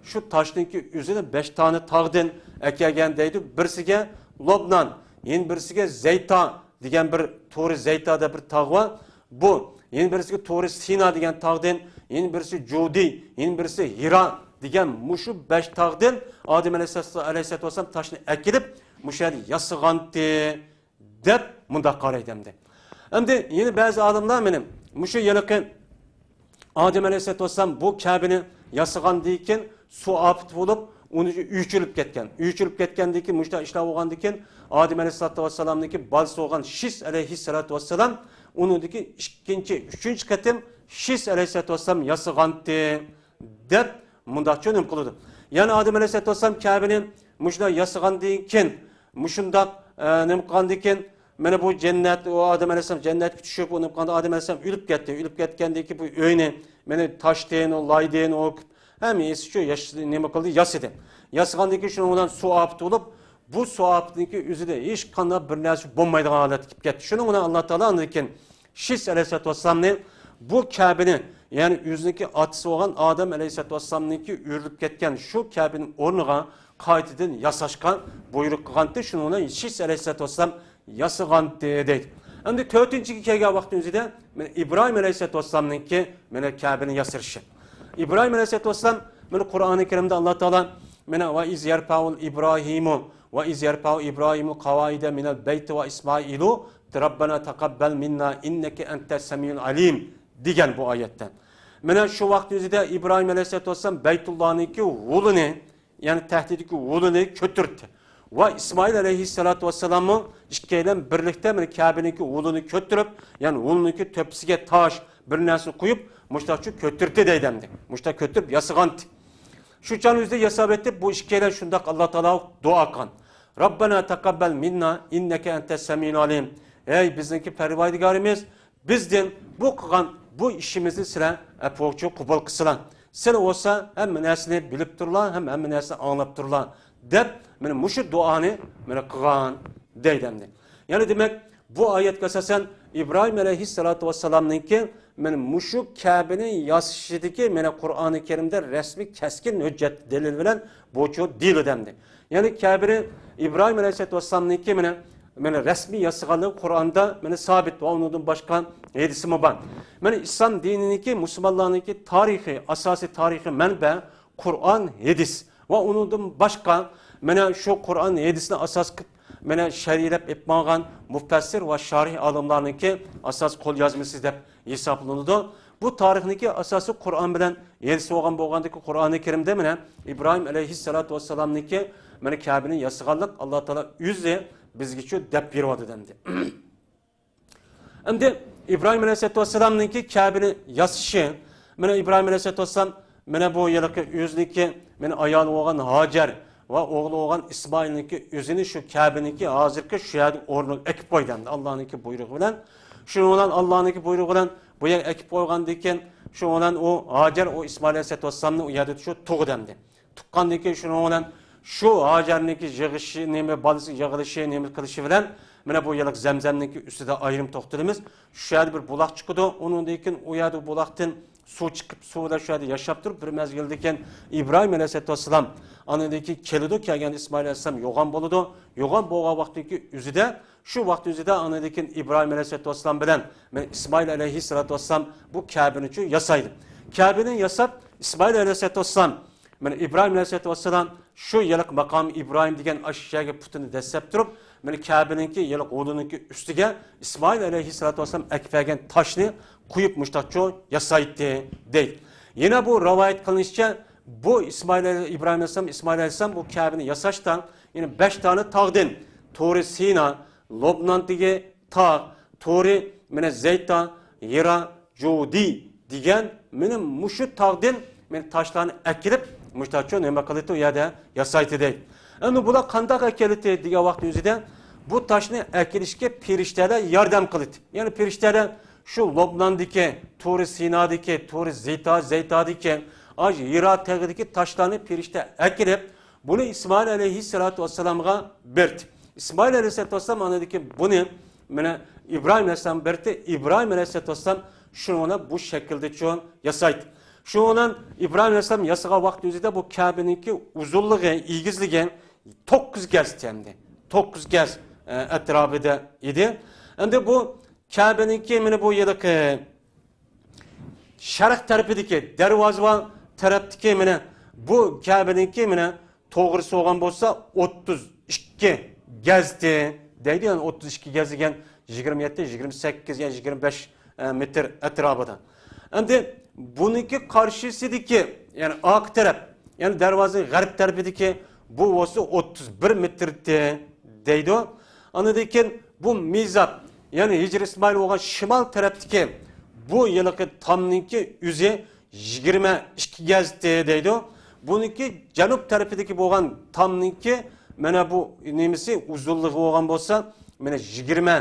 شۇ تاشنىڭكى ئۆزىنى بەش دانە تاغدىن ئەكەلگەن دەيدۇ. بىرسىگە لوبنان، يەنە بىرسىگە زەيتا دېگەن بىر تورى زەيتا دەپ بىر تاغ بار. بۇ، يەنە بىرسىگە تورى سىنا دېگەن تاغدىن، يەنە بىرسى جۇدى، يەنە بىرسى ھىرا دېگەن مۇشۇ بەش تاغدىن ئادەم ئەلەيھىسسالام، ئەلەيھىسسالاتۇ ۋەسسالام تاشنى ئەكېلىپ، مۇشۇ يەردە ياسىغانتى. دەپ مۇنداق قارايدۇ ئەمدى. ئەمدى يەنە بەزى ئالىملار مېنى مۇشۇ ھېلىقى ئادەم ئەلەيھىسسالاتۇ ۋەسسالام بۇ كەبىنى ياسىغاندىن كېيىن سۇ ئاپىتى بولۇپ، ئۇنى ئۆچۈرۈپ كەتكەن. ئۆچۈرۈپ كەتكەندىن كېيىن، مۇشۇنداق ئىشلار بولغاندىن كېيىن، ئادەم ئەلەيھىسسالاتۇ ۋەسسالامنىڭكى بالىسى بولغان شىس ئەلەيھىسسالاتۇ ۋەسسالام ئۇنىڭدىن كېيىن ئىككىنچى، ئۈچىنچى قېتىم شىس ئەلەيھىسسالاتۇ ۋەسسالام ياسىغانتى. دەپ مۇنداقچە نېمە قىلىدۇ. يەنى ئادەم ئەلەيھىسسالاتۇ ۋەسسالام كەبىنى مۇشۇنداق ياسىغاندىن كېيىن، مۇشۇنداق، ئە، نېمە قىلغاندىن كېيىن، مانا بۇ جەننەت، ئۇ ئادەم ئەلەيھىسسالام جەننەتكە چۈشۈپ، ئۇ نېمە قىلغاندا ئادەم ئەلەيھىسسالام ئۆلۈپ كەتتى. ئۆلۈپ كەتكەندىن كېيىن بۇ ئۆينى، مانا تاشتىن، ئۇ لايدىن، ئۇ ھەممە ئىسى شۇ ياش-، نېمە قىلدى، ياسىدى. ياسىغاندىن كېيىن شۇنىڭ بىلەن سۇ ئاپىتى بولۇپ، بۇ سۇ ئاپىتىنىڭكى ئۆزىدە ھېچقانداق بىر نەرسە بولمايدىغان ھالەتكە كېلىپ كەتتى. شۇنىڭ بىلەن ئاللا تائالا ئاندىن كېيىن شىس ئەلەيھىسسالاتۇ ۋەسسالامنى بۇ كەبىنى، يەنى ئۆزىنىڭكى ئاتىسى بولغان ئادەم ئەلەيھىسسالاتۇ ۋەسسالامنىڭكى ئۆرۈلۈپ كەتكەن شۇ كەبىنىنىڭ ئورنىغا قايتىدىن ياساشقا بۇيرۇق قىلغانتى. شۇنىڭ بىلەن شىس ئەلەيھىسسالاتۇ ۋەسسالام ياسىغانتى دەيدۇ. ئەمدى تۆتىنچىگە كەلگەن ۋاقىتنىڭ ئۆزىدە مانا ئىبراھىم ئەلەيھىسسالاتۇ ۋەسسالامنىڭكى مانا كەبىنى ياسىرىشى. ئىبراھىم ئەلەيھىسسالاتۇ ۋەسسالام مانا قۇرئانى كەرىمدە ئاللا تائالا مانا، ۋە ئىز يەرپەئۇ ئىبراھىمۇ، ۋە ئىز يەرپەئۇ ئىبراھىمۇل قەۋائىدە مىنەل بەيتى ۋە ئىسمائىلۇ رەببەنا تەقەببەل مىننا ئىننەكە ئەنتەس سەمىئۇل ئەلىم دېگەن بۇ ئايەتتە. مانا شۇ ۋاقىت ئۆزىدە ئىبراھىم ئەلەيھىسسالاتۇ ۋەسسالام بەيتۇللانىڭكى ھولىنى، يەنى تەھدىتتىكى ھولىنى كۆتۈرتتى. ۋە ئىسمائىل ئەلەيھىسسالاتۇ ۋەسسالاممۇ ئىككىيلەن بىرلىكتە مانا كەبىنىڭكى ھولىنى كۆتۈرۈپ، يەنى ھولىنىڭكى تۆپىسىگە تاش، بىر نەرسىنى قويۇپ، مۇشتاقچۇ كۆتۈرتتى دەيدۇ ئەمدى. مۇشتاق كۆتۈرۈپ ياسىغانتى. شۇ چاغنىڭ ئۆزىدە ياساپ ئېتىپ، بۇ ئىككىيلەن شۇنداق ئاللا تائالاغا دۇئا قىلغان. رەببەنا تەقەببەل مىننا ئىننەكە ئەنتەس سەمىئۇل ئەلىم. ئەي بىزنىڭكى پەرۋەردىگارىمىز، بىزدىن بۇ قىلغان بۇ ئىشىمىزنى سىلەر ئەپۇچۇ قوبۇل قىلسىلا. سىلەر بولسا ھەممە نەرسىنى بىلىپ تۇرلا، ھەم ھەممە نەرسىنى ئاڭلاپ تۇرلا، دەپ، مانا مۇشۇ دۇئانى مانا قىلغان دەيدۇ ئەمدى. يەنى دېمەك، بۇ ئايەتكە ئاساسەن ئىبراھىم ئەلەيھىسسالاتۇ ۋەسسالامنىڭكى مانا مۇشۇ كەبىنى ياسىشىدىكى مانا قۇرئانى كەرىمدە رەسمىي كەسكىن ھۆججەت دەلىل بىلەن بۇچۇ دېيىلىدۇ ئەمدى. يەنى كەبىنى ئىبراھىم ئەلەيھىسسالاتۇ ۋەسسالامنىڭكى مانا مانا رەسمىي ياسىغانلىقى قۇرئاندا مانا سابىت ۋە ئۇنىڭدىن باشقا ھەدىسىمۇ بار. مانا ئىسلام دىنىنىڭكى، مۇسۇلمانلارنىڭكى تارىخى، ئاساسىي تارىخىي مەنبە قۇرئان، ھەدىس ۋە ئۇنىڭدىن باشقا مانا شۇ قۇرئان، ھەدىسنى ئاساس قىلىپ مانا شەرھلەپ ئېلىپ ماڭغان مۇپەسسىر ۋە شارىھ ئالىملارنىڭكى ئاساس قوليازمىسى دەپ ھېسابلىنىدۇ. بۇ تارىخنىڭكى ئاساسى قۇرئان بىلەن ھەدىس بولغان بولغاندىكى قۇرئانى كەرىمدە مانا ئىبراھىم ئەلەيھىسسالاتۇ ۋەسسالامنىڭكى مانا كەبىنى ياسىغانلىق ئاللا تائالا ئۆزى بىزگىچۇ دەپ بېرىۋاتىدۇ ئەمدى. ئەمدى ئىبراھىم ئەلەيھىسسالاتۇ ۋەسسالامنىڭكى كەبىنى ياسىشى، مانا ئىبراھىم ئەلەيھىسسالاتۇ ۋەسسالام مانا بۇ ھېلىقى ئۆزىنىڭكى مانا ئايالى بولغان ھاجەر ۋە ئوغلى بولغان ئىسمائىلنىڭكى ئۆزىنى شۇ كەبىنىڭكى ھازىرقى شۇ يەردىكى ئورنىغا ئەكىپ قويدى ئەمدى ئاللانىڭكى بۇيرۇقى بىلەن. شۇنىڭ بىلەن ئاللانىڭكى بۇيرۇقى بىلەن بۇ يەرگە ئەكىپ قويغاندىن كېيىن، شۇنىڭ بىلەن ئۇ ھاجەر ئۇ ئىسمائىل ئەلەيھىسسالاتۇ ۋەسسالامنى ئۇ يەردە شۇ تۇغدى ئەمدى. تۇغقاندىن كېيىن شۇنىڭ بىلەن شۇ ھاجەرنىڭكى يىغىشى، نېمە، بالىسى يىغلىشى، نېمە قىلىشى بىلەن مانا بۇ يىللىق زەمزەمنىڭكى ئۈستىدە ئايرىم توختىلىمىز. شۇ يەردە بىر بۇلاق چىقىدۇ. ئۇنىڭدىن كېيىن ئۇ يەردە بۇلاقتىن سۇ چىقىپ، سۇ بىلەن شۇ يەردە ياشاپ تۇرۇپ، بىر مەزگىلدىن كېيىن ئىبراھىم ئەلەيھىسسالاتۇ ۋەسسالام ئاندىن كېيىن كېلىدۇ. كەلگەندە ئىسمائىل ئەلەيھىسسالام يوغان بولىدۇ. يوغان بولغان ۋاقتىدىكى ئۆزىدە، شۇ ۋاقىت ئۆزىدە ئاندىن كېيىن ئىبراھىم ئەلەيھىسسالاتۇ ۋەسسالام بىلەن مانا ئىسمائىل ئەلەيھىسسالاتۇ ۋەسسالام بۇ كەبىنىچۇ ياسايدۇ. كەبىنى ياساپ، ئىسمائىل ئەلەيھىسسالاتۇ ۋەسسالام مانا ئىبراھىم ئەلەيھىسسالاتۇ ۋەسسالام شۇ يىللىق ماقام ئىبراھىم دېگەن ئاشۇ يەرگە پۇتىنى دەسسەپ تۇرۇپ، مانا كەبىنىڭكى يىللىق ھولىنىڭكى ئۈستىگە ئىسمائىل ئەلەيھىسسالاتۇ ۋەسسالام ئەكىپ بەرگەن تاشنى قويۇپ مۇشتاقچۇ ياسايتتى دەيدۇ. يەنە بۇ رىۋايەت قىلىنىشىچە، بۇ ئىسمائىل ئەلەي-، ئىبراھىم ئەلەيھىسسالام، ئىسمائىل ئەلەيھىسسالام بۇ كەبىنى ياساشتا، يەنە بەش دانە تاغدىن، تۇرى سىنا، لوبنان دېگى تاغ، تۇرى، مانا زەيتا، ھىرا، جۇدى دېگەن مانا مۇشۇ تاغدىن مانا تاشلارنى ئەكىلىپ، مۇشتاقچۇ نېمە قىلىدۇ، ئۇ يەردە ياسايتتى دەيدۇ. ئەمدى بۇلار قانداق ئەكېلىتتى دېگەن ۋاقىت ئۆزىدە، بۇ تاشنى ئەكېلىشكە پېرىشتەلەر ياردەم قىلىدۇ. يەنى پېرىشتەلەر شۇ لوبناندىكى، تۇرى سىنادىكى، تۇرى زىتا، زەيتادىكى، ئاش ھىرا تېغىدىكى تاشلارنى پېرىشتە ئەكېلىپ، بۇنى ئىسمائىل ئەلەيھىسسالاتۇ ۋەسسالامغا بەردى. ئىسمائىل ئەلەيھىسسالاتۇ ۋەسسالام ئاندىن كېيىن بۇنى مانا ئىبراھىم ئەلەيھىسسالامغا بەردى. ئىبراھىم ئەلەيھىسسالاتۇ ۋەسسالام شۇنىڭ بىلەن بۇ شەكىلدە چوڭ ياسايتتى. شۇنىڭ بىلەن ئىبراھىم ئەلەيھىسسالام ياسىغان ۋاقىت ئۆزىدە بۇ كەبىنىڭكى ئۇزۇنلۇقى، ئېگىزلىكى توققۇز گەز ئەمدى. توققۇز گەز، ئە، ئەتراپىدا ئىدى. ئەمدى بۇ كەبىنىڭكى مانا بۇ يىلقى شەرق تەرىپىدىكى، دەرۋازىۋان تەرەپتىكى مانا بۇ كەبىنىڭكى مانا توغرىسى بولغان بولسا ئوتتۇز ئىككى گەزتى دەيدۇ. يەنى ئوتتۇز ئىككى گەز دېگەن يىگىرمە يەتتە، يىگىرمە سەككىز يا يىگىرمە بەش، ئە، مېتىر ئەتراپىدا. ئەمدى بۇنىڭكى قارشىسىدىكى، يەنى ئارقا تەرەپ، يەنى دەرۋازىنىڭ غەرب تەرىپىدىكى بۇ بولسا ئوتتۇز بىر مېتىرتى دەيدۇ. ئاندىن كېيىن بۇ مىزاب، يەنى ھىجرى ئىسمائىل بولغان شىمال تەرەپتىكى بۇ يىلقى تامنىڭكى ئۆزى يىگىرمە ئىككى گەزتى دەيدۇ. بۇنىڭكى جەنۇب تەرىپىدىكى بولغان تامنىڭكى مانا بۇ نېمىسى، ئۇزۇنلۇقى بولغان بولسا، مانا يىگىرمە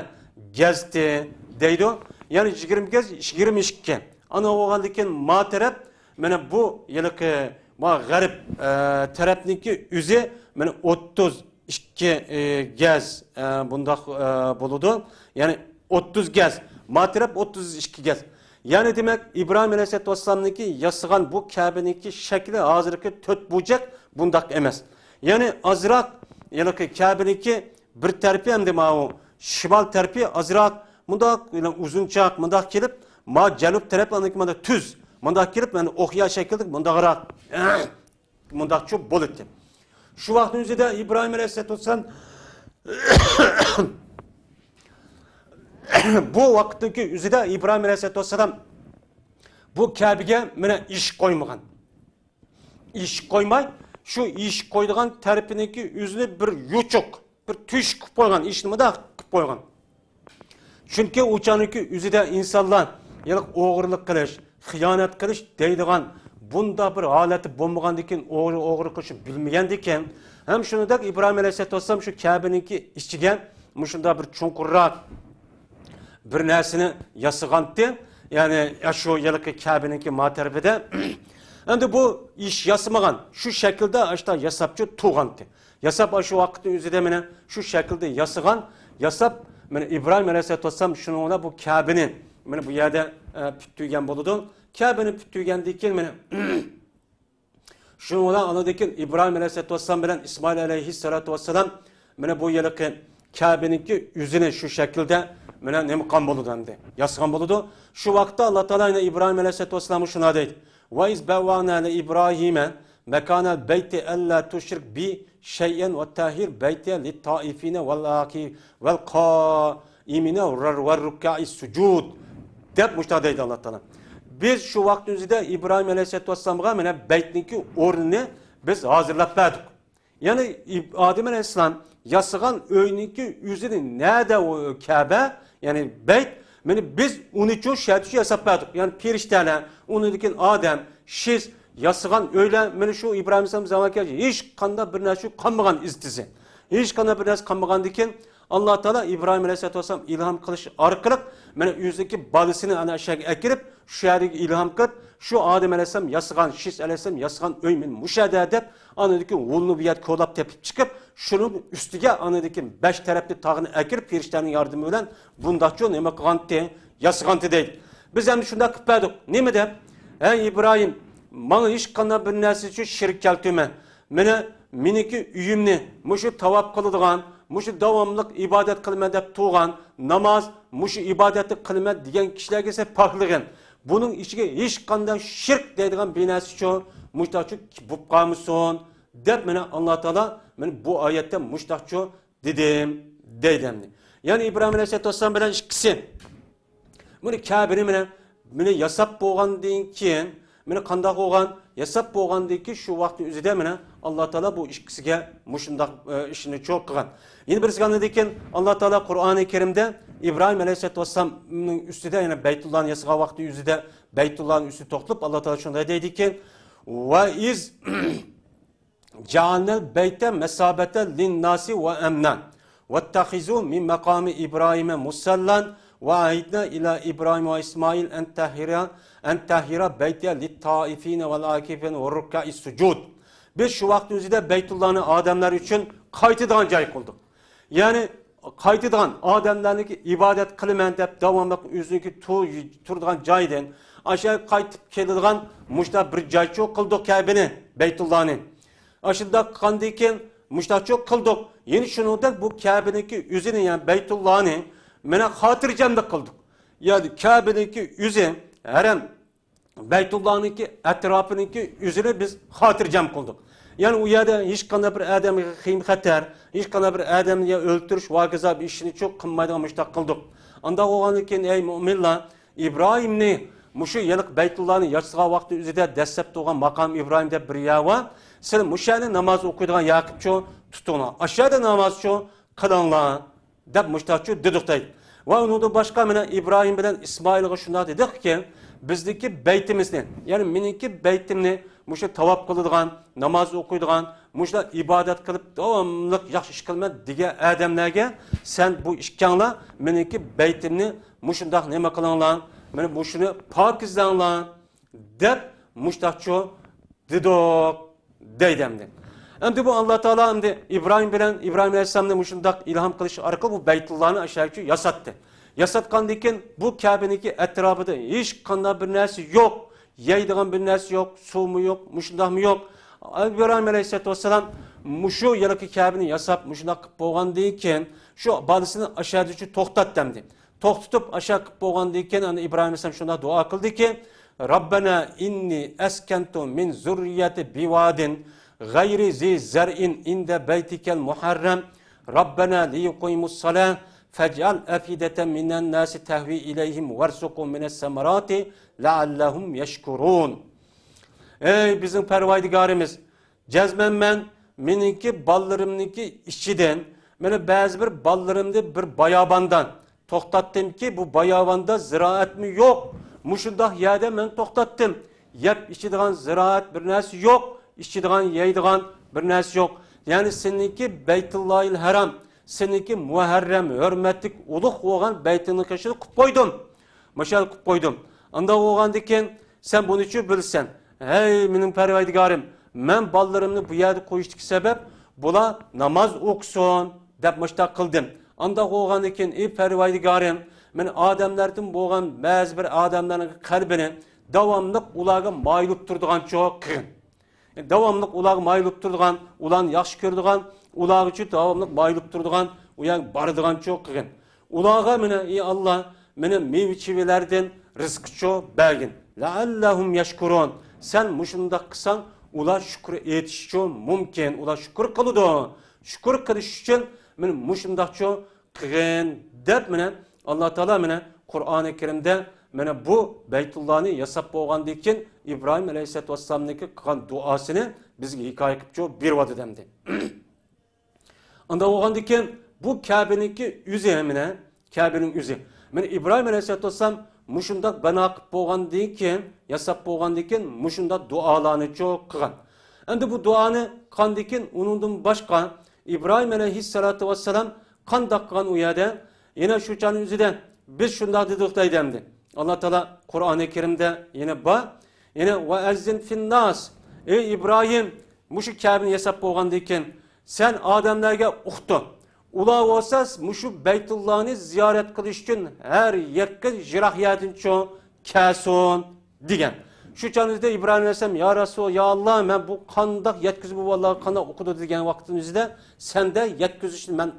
گەزتى دەيدۇ. يەنى يىگىرمە گەز، يىگىرمە ئىككى. ئانا بولغاندىن كېيىن ما تەرەپ، مانا بۇ ھېلىقى ما غەرب، ئە، تەرەپنىڭكى ئۆزى مانا ئوتتۇز ئىككى، ئە، گەز، ئە، بۇنداق، ئە، بولىدۇ. يەنى ئوتتۇز گەز، ما تەرەپ ئوتتۇز ئىككى گەز. يەنى دېمەك، ئىبراھىم ئەلەيھىسسالاتۇ ۋەسسالامنىڭكى ياسىغان بۇ كەبىنىڭكى شەكلى ھازىرقى تۆت بۇرجەك بۇنداق ئەمەس. يەنى ئازراق ھېلىقى كەبىنىڭكى بىر تەرىپى ئەمدى ماۋۇ شىمال تەرىپى ئازراق مۇنداق ئۇزۇنچاق مۇنداق كېلىپ، ما جەنۇب تەرەپ ئاندىن كېيىن مانا تۈز مۇنداق كېلىپ، مانا ئوقيا شەكىلدە مۇنداقراق، مۇنداقچۇ بولىدۇ. شۇ ۋاقىتنىڭ ئۆزىدە ئىبراھىم ئەلەيھىسسالاتۇ ۋەسسالام، بۇ ۋاقىتتىكى ئۆزىدە ئىبراھىم ئەلەيھىسسالاتۇ ۋەسسالام بۇ كەبىگە مانا ئىشىك قويمىغان. ئىشىك قويماي، شۇ ئىشىك قويىدىغان تەرىپىنىڭكى ئۆزىنى بىر يوچۇق، بىر تۆشۈك قىلىپ قويغان، ئىشىكنى مۇنداق قىلىپ قويغان. چۈنكى ئۇ چاغنىڭكى ئۆزىدە ئىنسانلار يەنى ئوغرىلىق قىلىش، خىيانەت قىلىش دەيدىغان بۇنداق بىر ھالەتتە بولمىغاندىكىن، ئوغرى ئوغرى قىلىشنى بىلمىگەندىكىن، ھەم شۇنىڭدەك ئىبراھىم ئەلەيھىسسالاتۇ ۋەسسالام شۇ كەبىنىڭكى ئىچىگە مۇشۇنداق بىر چوڭقۇرراق بىر نەرسىنى ياسىغانتى، يەنى شۇ ھېلىقى كەبىنىڭكى ما تەرىپىدە. ئەمدى بۇ ئىش ياسىمىغان، شۇ شەكىلدە ئاشتا ياساپچۇ تۇرغانتى. ياساپ، شۇ ۋاقىتنىڭ ئۆزىدە مانا شۇ شەكىلدە ياسىغان، ياساپ، مانا ئىبراھىم ئەلەيھىسسالاتۇ ۋەسسالام شۇنىڭ بىلەن بۇ كەبىنى مانا بۇ يەردە، ئە، پۈتتۈرگەن بولىدۇ. كەبىنى پۈتتۈرگەندىن كېيىن مانا شۇنىڭ بىلەن ئاندىن كېيىن ئىبراھىم ئەلەيھىسسالاتۇ ۋەسسالام بىلەن ئىسمائىل ئەلەيھىسسالاتۇ ۋەسسالام مانا بۇ ھېلىقى كەبىنىڭكى ئۆزىنى شۇ شەكىلدە مانا نېمە قىلغان بولىدۇ ئەمدى، ياسىغان بولىدۇ. شۇ ۋاقىتتا ئاللا تائالا يەنە ئىبراھىم ئەلەيھىسسالاتۇ ۋەسسالامغا شۇنداق دەيدۇ. وَإِذْ بَوَّأْنَا لِإِبْرَاهِيمَ مَكَانَ الْبَيْتِ أَلَّا تُشْرِكْ بِي شَيْئًا وَطَهِّرْ بَيْتِيَ لِلطَّائِفِينَ وَالْعَاكِفِينَ وَالْقَائِمِينَ وَالرُّكَّعِ السُّجُودِ دەپ مۇشۇنداق دەيدۇ ئاللا تائالا. بىز شۇ ۋاقىتنىڭ ئۆزىدە ئىبراھىم ئەلەيھىسسالاتۇ ۋەسسالامغا مانا بەيتنىڭكى ئورنىنى بىز ھازىرلاپ بەردۇق. يەنى ئىب-، ئادەم ئەلەيھىسسالام ياسىغان ئۆينىڭكى ئۆزىنى نەدە ئۇ كەبە، يەنى بەيت، مانا بىز ئۇنىچۇ شەرتىچۇ ياساپ بەردۇق. يەنى پېرىشتەلەر، ئۇنىڭدىن كېيىن ئادەم، شىس ياسىغان ئۆيلەر، مانا شۇ ئىبراھىم ئەلەيھىسسالام زامانىغا كەلگەن ھېچقانداق بىر نەرسە قالمىغان ئىز-تىزى. ھېچقانداق بىر نەرسە قالمىغاندىن كېيىن، ئاللا تائالا ئىبراھىم ئەلەيھىسسالاتۇ ۋەسسالام ئىلھام قىلىش ئارقىلىق، مانا ئۆزىدىكى بالىسىنى ئەنە ئاشۇ يەرگە ئەكىرىپ، شۇ يەردىكى ئىلھام قىلىپ، شۇ ئادەم ئەلەيھىسسالام ياسىغان، شىس ئەلەيھىسسالام ياسىغان ئۆي مانا مۇشۇ يەردە دەپ، ئاندىن كېيىن غۇلنى بۇ يەردە كولاپ تېپىپ چىقىپ، شۇنىڭ ئۈستىگە ئاندىن كېيىن بەش تەرەپنى تاغنى ئەكىرىپ، پېرىشتەنىڭ ياردىمى بىلەن بۇنداقچۇ نېمە قىلغانتى، ياسىغانتى دەيدۇ. بىز ئەمدى شۇنداق قىلىپ بەردۇق. نېمە دەپ؟ ھەي ئىبراھىم، ماڭا ھېچقانداق بىر نەرسە ئۈچۈن شېرىك كەلتۈرمە. مانا مېنىڭكى ئۆيۈمنى مۇشۇ تاۋاپ قىلىدىغان، مۇشۇ داۋاملىق ئىبادەت قىلىمەن دەپ تۇرغان، ناماز، مۇشۇ ئىبادەتنى قىلىمەن دېگەن كىشىلەرگە سەن پاكلىغىن. بۇنىڭ ئىچىگە ھېچقانداق شىرك دەيدىغان بىر نەرسىچۇ مۇشۇنداقچۇ بولۇپ قالمىسۇن، دەپ مانا ئاللا تائالا مانا بۇ ئايەتتە مۇشۇنداقچۇ دېدىم، دەيدۇ ئەمدى. يەنى ئىبراھىم ئەلەيھىسسالاتۇ ۋەسسالام بىلەن ئىككىسى بۇنى كەبىنى مانا، بۇنى ياساپ بولغاندىن كېيىن، مانا قانداق بولغان؟ ياساپ بولغاندىن كېيىن شۇ ۋاقىتنىڭ ئۆزىدە مانا ئاللا تائالا بۇ ئىككىسىگە مۇشۇنداق، ئە، ئىشنى چوق قىلغان. يەنە بىرسىگە ئاندىن كېيىن ئاللا تائالا قۇرئانى كەرىمدە ئىبراھىم ئەلەيھىسسالاتۇ ۋەسسالامنىڭ ئۈستىدە، يەنى بەيتۇللانى ياسىغان ۋاقتى ئۆزىدە بەيتۇللانىڭ ئۈستىدە توختىلىپ، ئاللا تائالا شۇنداق دەيدىكەن، ۋە ئىز جەئەلنەل بەيتە مەسابەتەن لىنناسى ۋە ئەمنەن ۋەتتەخىزۇ مىن مەقامى ئىبراھىمە مۇسەللەن ۋە ئەھىدنا ئىلە ئىبراھىمە ۋە ئىسمائىل ئەن تەھھىرە، ئەن تەھھىرە بەيتىيە لىتتائىفىنە ۋەل ئاكىفىنە ۋە رۇككەئىس سۇجۇد. بىز شۇ ۋاقىتنىڭ ئۆزىدە بەيتۇللانى ئادەملەر ئۈچۈن قايتىدىغان جاي قىلدۇق. يەنى قايتىدىغان ئادەملەرنىڭكى ئىبادەت قىلىمەن دەپ داۋاملىق ئۆزىنىڭكى تۇ-، تۇرىدىغان جايىدىن ئاشۇ يەرگە قايتىپ كېلىدىغان مۇشۇنداق بىر جايچۇ قىلدۇق كەبىنى، بەيتۇللانى. ئاشۇنداق قىلغاندىن كېيىن مۇشۇنداقچۇ قىلدۇق. يەنە شۇنىڭدەك بۇ كەبىنىڭكى ئۆزىنى، يەنى بەيتۇللانى مانا خاتىرجەملىك قىلدۇق. يەنى كەبىنىڭكى ئۆزى، ھەرەم، بەيتۇللانىڭكى ئەتراپىنىڭكى ئۆزىنى بىز خاتىرجەم قىلدۇق. يەنى ئۇ يەردە ھېچقانداق بىر ئادەمگە خېيىم خەتەر، ھېچقانداق بىر ئادەمنى يا ئۆلتۈرۈش، ۋاگىزا بىر ئىشنى چوق قىلمايدىغان مۇشۇنداق قىلدۇق. ئانداق بولغاندىن كېيىن، ئەي مۆمىنلار، ئىبراھىمنى مۇشۇ يېنىق بەيتۇللانى ياسىغان ۋاقتى ئۆزىدە دەسسەپ تۇرغان ماقام ئىبراھىم دەپ بىر يەر بار. سىلەر مۇشۇ يەرنى ناماز ئوقۇيدىغان يەر قىلىپچۇ تۇتۇڭلار. ئاشۇ يەردە نامازچۇ قىلىڭلار. دەپ مۇشتاقچۇ دېدۇق دەيدۇ. ۋە ئۇنىڭدىن باشقا مانا ئىبراھىم بىلەن ئىسمائىلغا شۇنداق دېدۇقكى، بىزنىڭكى بەيتىمىزنى، يەنى مېنىڭكى بەيتىمنى مۇشۇ تاۋاپ قىلىدىغان، ناماز ئوقۇيدىغان، مۇشۇنداق ئىبادەت قىلىپ داۋاملىق ياخشى ئىش قىلىمەن دېگەن ئادەملەرگە سەن بۇ ئىككىڭلار مېنىڭكى بەيتىمنى مۇشۇنداق نېمە قىلىڭلار، مانا مۇشۇنى پاكىزلەڭلار. دەپ مۇشتاقچۇ دېدۇق دەيدۇ ئەمدى. ئەمدى بۇ ئاللا تائالا ئەمدى ئىبراھىم بىلەن ئىبراھىم ئەلەيھىسسالامنى مۇشۇنداق ئىلھام قىلىش ئارقىلىق بۇ بەيتۇللانى ئاشۇ يەرگىچە ياساتتى. ياساتقاندىن كېيىن بۇ كەبىنىڭكى ئەتراپىدا ھېچقانداق بىر نەرسە يوق، يەيدىغان بىر نەرسە يوق، سۇمۇ يوق، مۇشۇنداقمۇ يوق. ئىبراھىم ئەلەيھىسسالاتۇ ۋەسسالام مۇشۇ يېنىكى كەبىنى ياساپ مۇشۇنداق قىلىپ بولغاندىن كېيىن شۇ بالىسىنى ئاشۇ يەردىچە توختاتتى ئەمدى. توختىتىپ ئاشۇ قىلىپ بولغاندىن كېيىن ئانا ئىبراھىم ئەلەيھىسسالام شۇنداق دۇئا قىلدىكى، رەببەنا ئىننى ئەسكەنتۇ مىن زۇررىيەتى بىۋادىن غير ذي زرع عند بيتك المحرم ربنا ليقيموا الصلاة فاجعل أفئدة من الناس تهوي إليهم وارزقهم من الثمرات لعلهم يشكرون. ئەي بىزنىڭ پەرۋاردىگارىمىز، جەزمەن مەن مېنىڭكى بالىلىرىمنىڭكى ئىچىدىن، مانا بەزى بىر بالىلىرىمنى بىر باياۋاندا توختاتتىمكى، بۇ باياۋاندا زىرائەتمۇ يوق. مۇشۇنداق يەردە مەن توختاتتىم. يەپ ئىچىدىغان زىرائەت بىر نەرسە يوق، ئىچىدىغان، يەيدىغان بىر نەرسە يوق. يەنى سېنىڭكى بەيتۇللاھىل ھەرام، سېنىڭكى مۇھەررەم، ھۆرمەتلىك، ئۇلۇغ بولغان بەيتىڭنىڭ قېشىدا قىلىپ قويدۇم. ماشۇ يەردە قىلىپ قويدۇم. ئانداق بولغاندىكىن سەن بۇنى چۇ بىلىسەن. ھەي مېنىڭ پەرۋەردىگارىم، مەن بالىلىرىمنى بۇ يەردە قويۇشتىكى سەۋەب، بۇلار ناماز ئوقۇسۇن دەپ مۇشۇنداق قىلدىم. ئانداق بولغاندىكىن ئى پەرۋەردىگارىم، مەن ئادەملەردىن بولغان بەزى بىر ئادەملەرنىڭ قەلبىنى داۋاملىق ئۇلارغا مايىل بولۇپ تۇرىدىغانچۇ قىلغىن. داۋاملىق ئۇلارغا مايىل بولۇپ تۇرىدىغان، ئۇلارنى ياخشى كۆرىدىغان، ئۇلارغىچۇ داۋاملىق مايىل بولۇپ تۇرىدىغان، ئۇ يەرگە بارىدىغانچۇ قىلغىن. ئۇلارغا مانا ئى ئاللا، مانا مېۋە چېۋىلەردىن رىزقىچۇ بەرگىن. لەئەللەھۇم يەشكۇرۇن. سەن مۇشۇنداق قىلساڭ، ئۇلار شۈكۈر ئېيتىشىچۇ مۇمكىن، ئۇلار شۈكۈر قىلىدۇ. شۈكۈر قىلىش ئۈچۈن مانا مۇشۇنداقچۇ قىلغىن دەپ، مانا ئاللا تائالا مانا قۇرئانى كەرىمدە مانا بۇ بەيتۇللانى ياساپ بولغاندىن كېيىن ئىبراھىم ئەلەيھىسسالاتۇ ۋەسسالامنىڭكى قىلغان دۇئاسىنى بىزگە ھېكايە قىلىپچۇ بېرىۋاتىدۇ ئەمدى. ئانداق بولغاندىن كېيىن بۇ كەبىنىڭكى ئۆزى مانا، كەبىنىڭ ئۆزى. مانا ئىبراھىم ئەلەيھىسسالاتۇ ۋەسسالام مۇشۇنداق بىنا قىلىپ بولغاندىن كېيىن، ياساپ بولغاندىن كېيىن مۇشۇنداق دۇئالارنىچۇ قىلغان. ئەمدى بۇ دۇئانى قىلغاندىن كېيىن ئۇنىڭدىن باشقا ئىبراھىم ئەلەيھىسسالاتۇ ۋەسسالام قانداق قىلغان ئۇ يەردە؟ يەنە شۇ چاغنىڭ ئۆزىدە بىز شۇنداق دېدۇق دەيدۇ ئەمدى. ئاللا تائالا قۇرئانى كەرىمدە يەنە بار. يەنە ۋەئەززىن فىنناس. ئەي ئىبراھىم، مۇشۇ كەبىنى ياساپ بولغاندىن كېيىن سەن ئادەملەرگە ئۇقتۇر. ئۇلار بولسا مۇشۇ بەيتۇللانى زىيارەت قىلىش ئۈچۈن ھەر يەككە يىراق يەردىنچۇ كەلسۇن دېگەن. شۇ چاغنىڭ ئۆزىدە ئىبراھىم ئەلەيھىسسالام، يا رەسۇل، يا ئاللا، مەن بۇ قانداق يەتكۈزۈپ بۇ بالىلارغا قانداق ئوقۇدۇ دېگەن ۋاقىتنىڭ ئۆزىدە سەندە يەتكۈزۈشنى مەن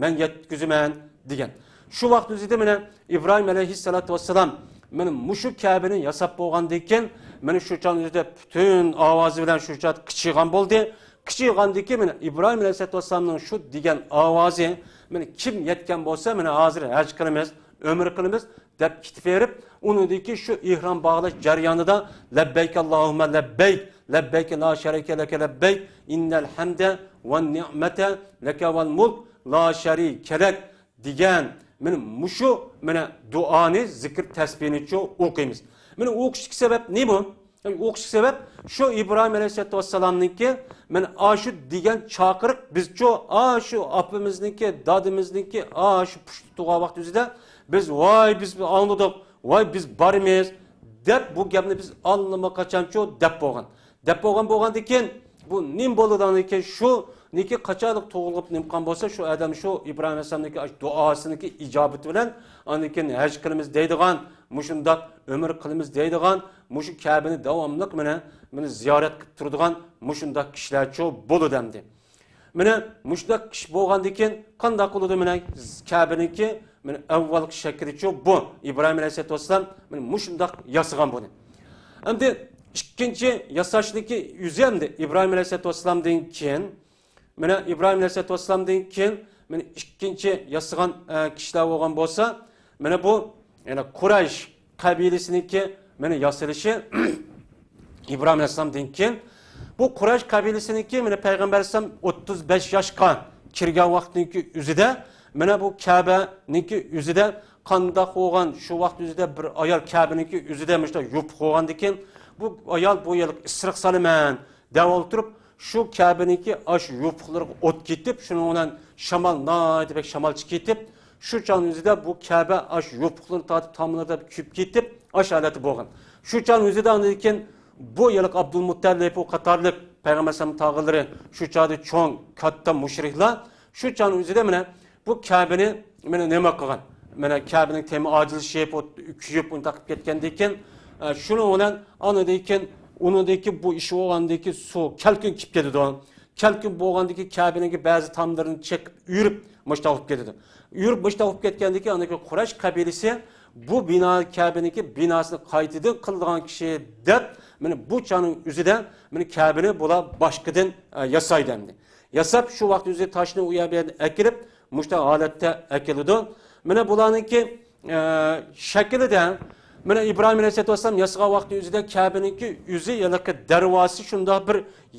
مەن يەتكۈزىمەن دېگەن. شۇ ۋاقىت ئۆزىدە مانا ئىبراھىم ئەلەيھىسسالاتۇ ۋەسسالام مانا مۇشۇ كەبىنى ياساپ بولغاندىن كېيىن، مانا شۇ چاغ ئۆزىدە پۈتۈن ئاۋازى بىلەن شۇ چاغ قىچىغان بولدى. قىچىغاندىن كېيىن مانا ئىبراھىم ئەلەيھىسسالاتۇ ۋەسسالامنىڭ شۇ دېگەن ئاۋازى، مانا كىم يەتكەن بولسا، مانا ھازىر ھەج قىلىمىز، ئۆمرە قىلىمىز دەپ كېتىۋېرىپ، ئۇنىڭدىن كېيىن شۇ ئېھرام باغلاش جەريانىدا لەببەيك ئاللاھۇممە لەببەيك، لەببەيك لا شەرىكە لەكە لەببەيك، ئىننەل ھەمدە ۋەن نىئمەتە لەكە ۋەل مۇلك لا شەرىكە لەك دېگەن، مانا مۇشۇ، مانا دۇئانى، زىكىر تەسبىھنىچۇ ئوقۇيمىز. مانا ئوقۇشتىكى سەۋەب نېمە؟ ئوقۇشتىكى سەۋەب شۇ ئىبراھىم ئەلەيھىسسالاتۇ ۋەسسالامنىڭكى، مانا ئاشۇ دېگەن چاقىرىق بىزچۇ، ئاشۇ ئاپىمىزنىڭكى، دادىمىزنىڭكى، ئاشۇ پۇشتا تۇغان ۋاقتى ئۆزىدە بىز، ۋاي، بىز ئاڭلىدۇق، ۋاي، بىز بارىمىز دەپ، بۇ گەپنى بىز ئاللىماقاچانچۇ دەپ بولغان. دەپ بولغان بولغاندىن كېيىن، بۇ نېمە بولىدىغاندىن كېيىن، شۇنىڭكى قاچانلىق تۇغۇلۇپ نېمە قىلغان بولسا، شۇ ئادەم شۇ ئىبراھىم ئەلەيھىسسالامنىڭكى دۇئاسىنىڭكى ئىجابىتى بىلەن، ئاندىن كېيىن ھەج قىلىمىز دەيدىغان، مۇشۇنداق ئۆمرە قىلىمىز دەيدىغان، مۇشۇ كەبىنى داۋاملىق مانا، مانا زىيارەت قىلىپ تۇرىدىغان مۇشۇنداق كىشىلەرچۇ بولىدۇ ئەمدى. مانا مۇشۇنداق ئىش بولغاندىن كېيىن قانداق بولىدۇ؟ مانا كەبىنىڭكى مانا ئەۋۋالقى شەكلىچۇ بۇ. ئىبراھىم ئەلەيھىسسالاتۇ ۋەسسالام مانا مۇشۇنداق ياسىغان بۇنى. ئەمدى ئىككىنچى ياساشنىكى ئۆزى ئەمدى ئىبراھىم ئەلەيھىسسالاتۇ ۋەسسالامدىن كېيىن، مانا ئىبراھىم ئەلەيھىسسالاتۇ ۋەسسالامدىن كېيىن مانا ئىككىنچى ياسىغان، ئە، كىشىلەر بولغان بولسا، مانا بۇ، يەنى قۇرەيش قەبىلىسىنىڭكى مانا ياسىلىشى ئىبراھىم ئەلەيھىسسالامدىن كېيىن. بۇ قۇرەيش قەبىلىسىنىڭكى مانا پەيغەمبەر ئەلەيھىسسالام ئوتتۇز بەش ياشقا كىرگەن ۋاقتىنىڭكى ئۆزىدە، مانا بۇ كەبەنىڭكى ئۆزىدە قانداق بولغان، شۇ ۋاقىت ئۆزىدە بىر ئايال كەبىنىڭكى ئۆزىدە مۇشۇنداق يوپۇق بولغاندىن كېيىن، بۇ ئايال بۇ يىلقى ئىسرىق سالىمەن دەپ ئولتۇرۇپ، شۇ كەبىنىڭكى ئاشۇ يوپۇقلىرىغا ئوت كېتىپ، شۇنىڭ بىلەن شامال، ناھايىتى بەك شامال چىقىپ كېتىپ، شۇ چاغنىڭ ئۆزىدە بۇ كەبە ئاشۇ يوپۇقلىرىنى تارتىپ، تاملىرىدا كۆيۈپ كېتىپ، ئاشۇ ھالەتتە بولغان. شۇ چاغنىڭ ئۆزىدە ئاندىن كېيىن بۇ يىلقى ئابدۇلمۇتتەلىپ، ئۇ قاتارلىق پەيغەمبەر ئەلەيھىسسالامنىڭ تاغىلىرى، شۇ چاغدا چوڭ، كاتتا مۇشرىكلار شۇ چاغنىڭ ئۆزىدە مانا بۇ كەبىنى مانا نېمە قىلغان؟ مانا كەبىنىڭ تېمى ئاجىزلىشىپ، ئۇ كۆيۈپ، ئۇنداق قىلىپ كەتكەندىن كېيىن، ئە، شۇنىڭ بىلەن ئاندىن كېيىن ئۇنىڭدىكى بۇ ئىش بولغاندىن كېيىن سۇ، كەلكۈن كېلىپ كېتىدۇ. كەلكۈن بولغاندىن كېيىن كەبىنىڭكى بەزى تاملىرىنى چېقىپ، ئۆرۈپ، مۇشۇنداق بولۇپ كېتىدۇ. ئۆرۈپ مۇشۇنداق بولۇپ كەتكەندىن كېيىن ئاندىن كېيىن قۇرەيش قەبىلىسى بۇ بىنا، كەبىنىڭكى بىناسىنى قايتىدىن قىلىدىغان كىشى دەپ، مانا بۇ چاغنىڭ ئۆزىدە مانا كەبىنى بۇلار باشقىدىن، ئە، ياسايدۇ ئەمدى. ياساپ، شۇ ۋاقىت ئۆزى تاشنى ئۇ يەر بۇ يەردىن ئەكىرىپ، مۇشۇنداق ھالەتتە ئەكېلىدۇ. مانا بۇلارنىڭكى، ئە، شەكلىدە، مانا ئىبراھىم ئەلەيھىسسالاتۇ ۋەسسالام ياسىغان ۋاقىتنىڭ ئۆزىدە كەبىنىڭكى ئۆزى ھېلىقى دەرۋازىسى شۇنداق بىر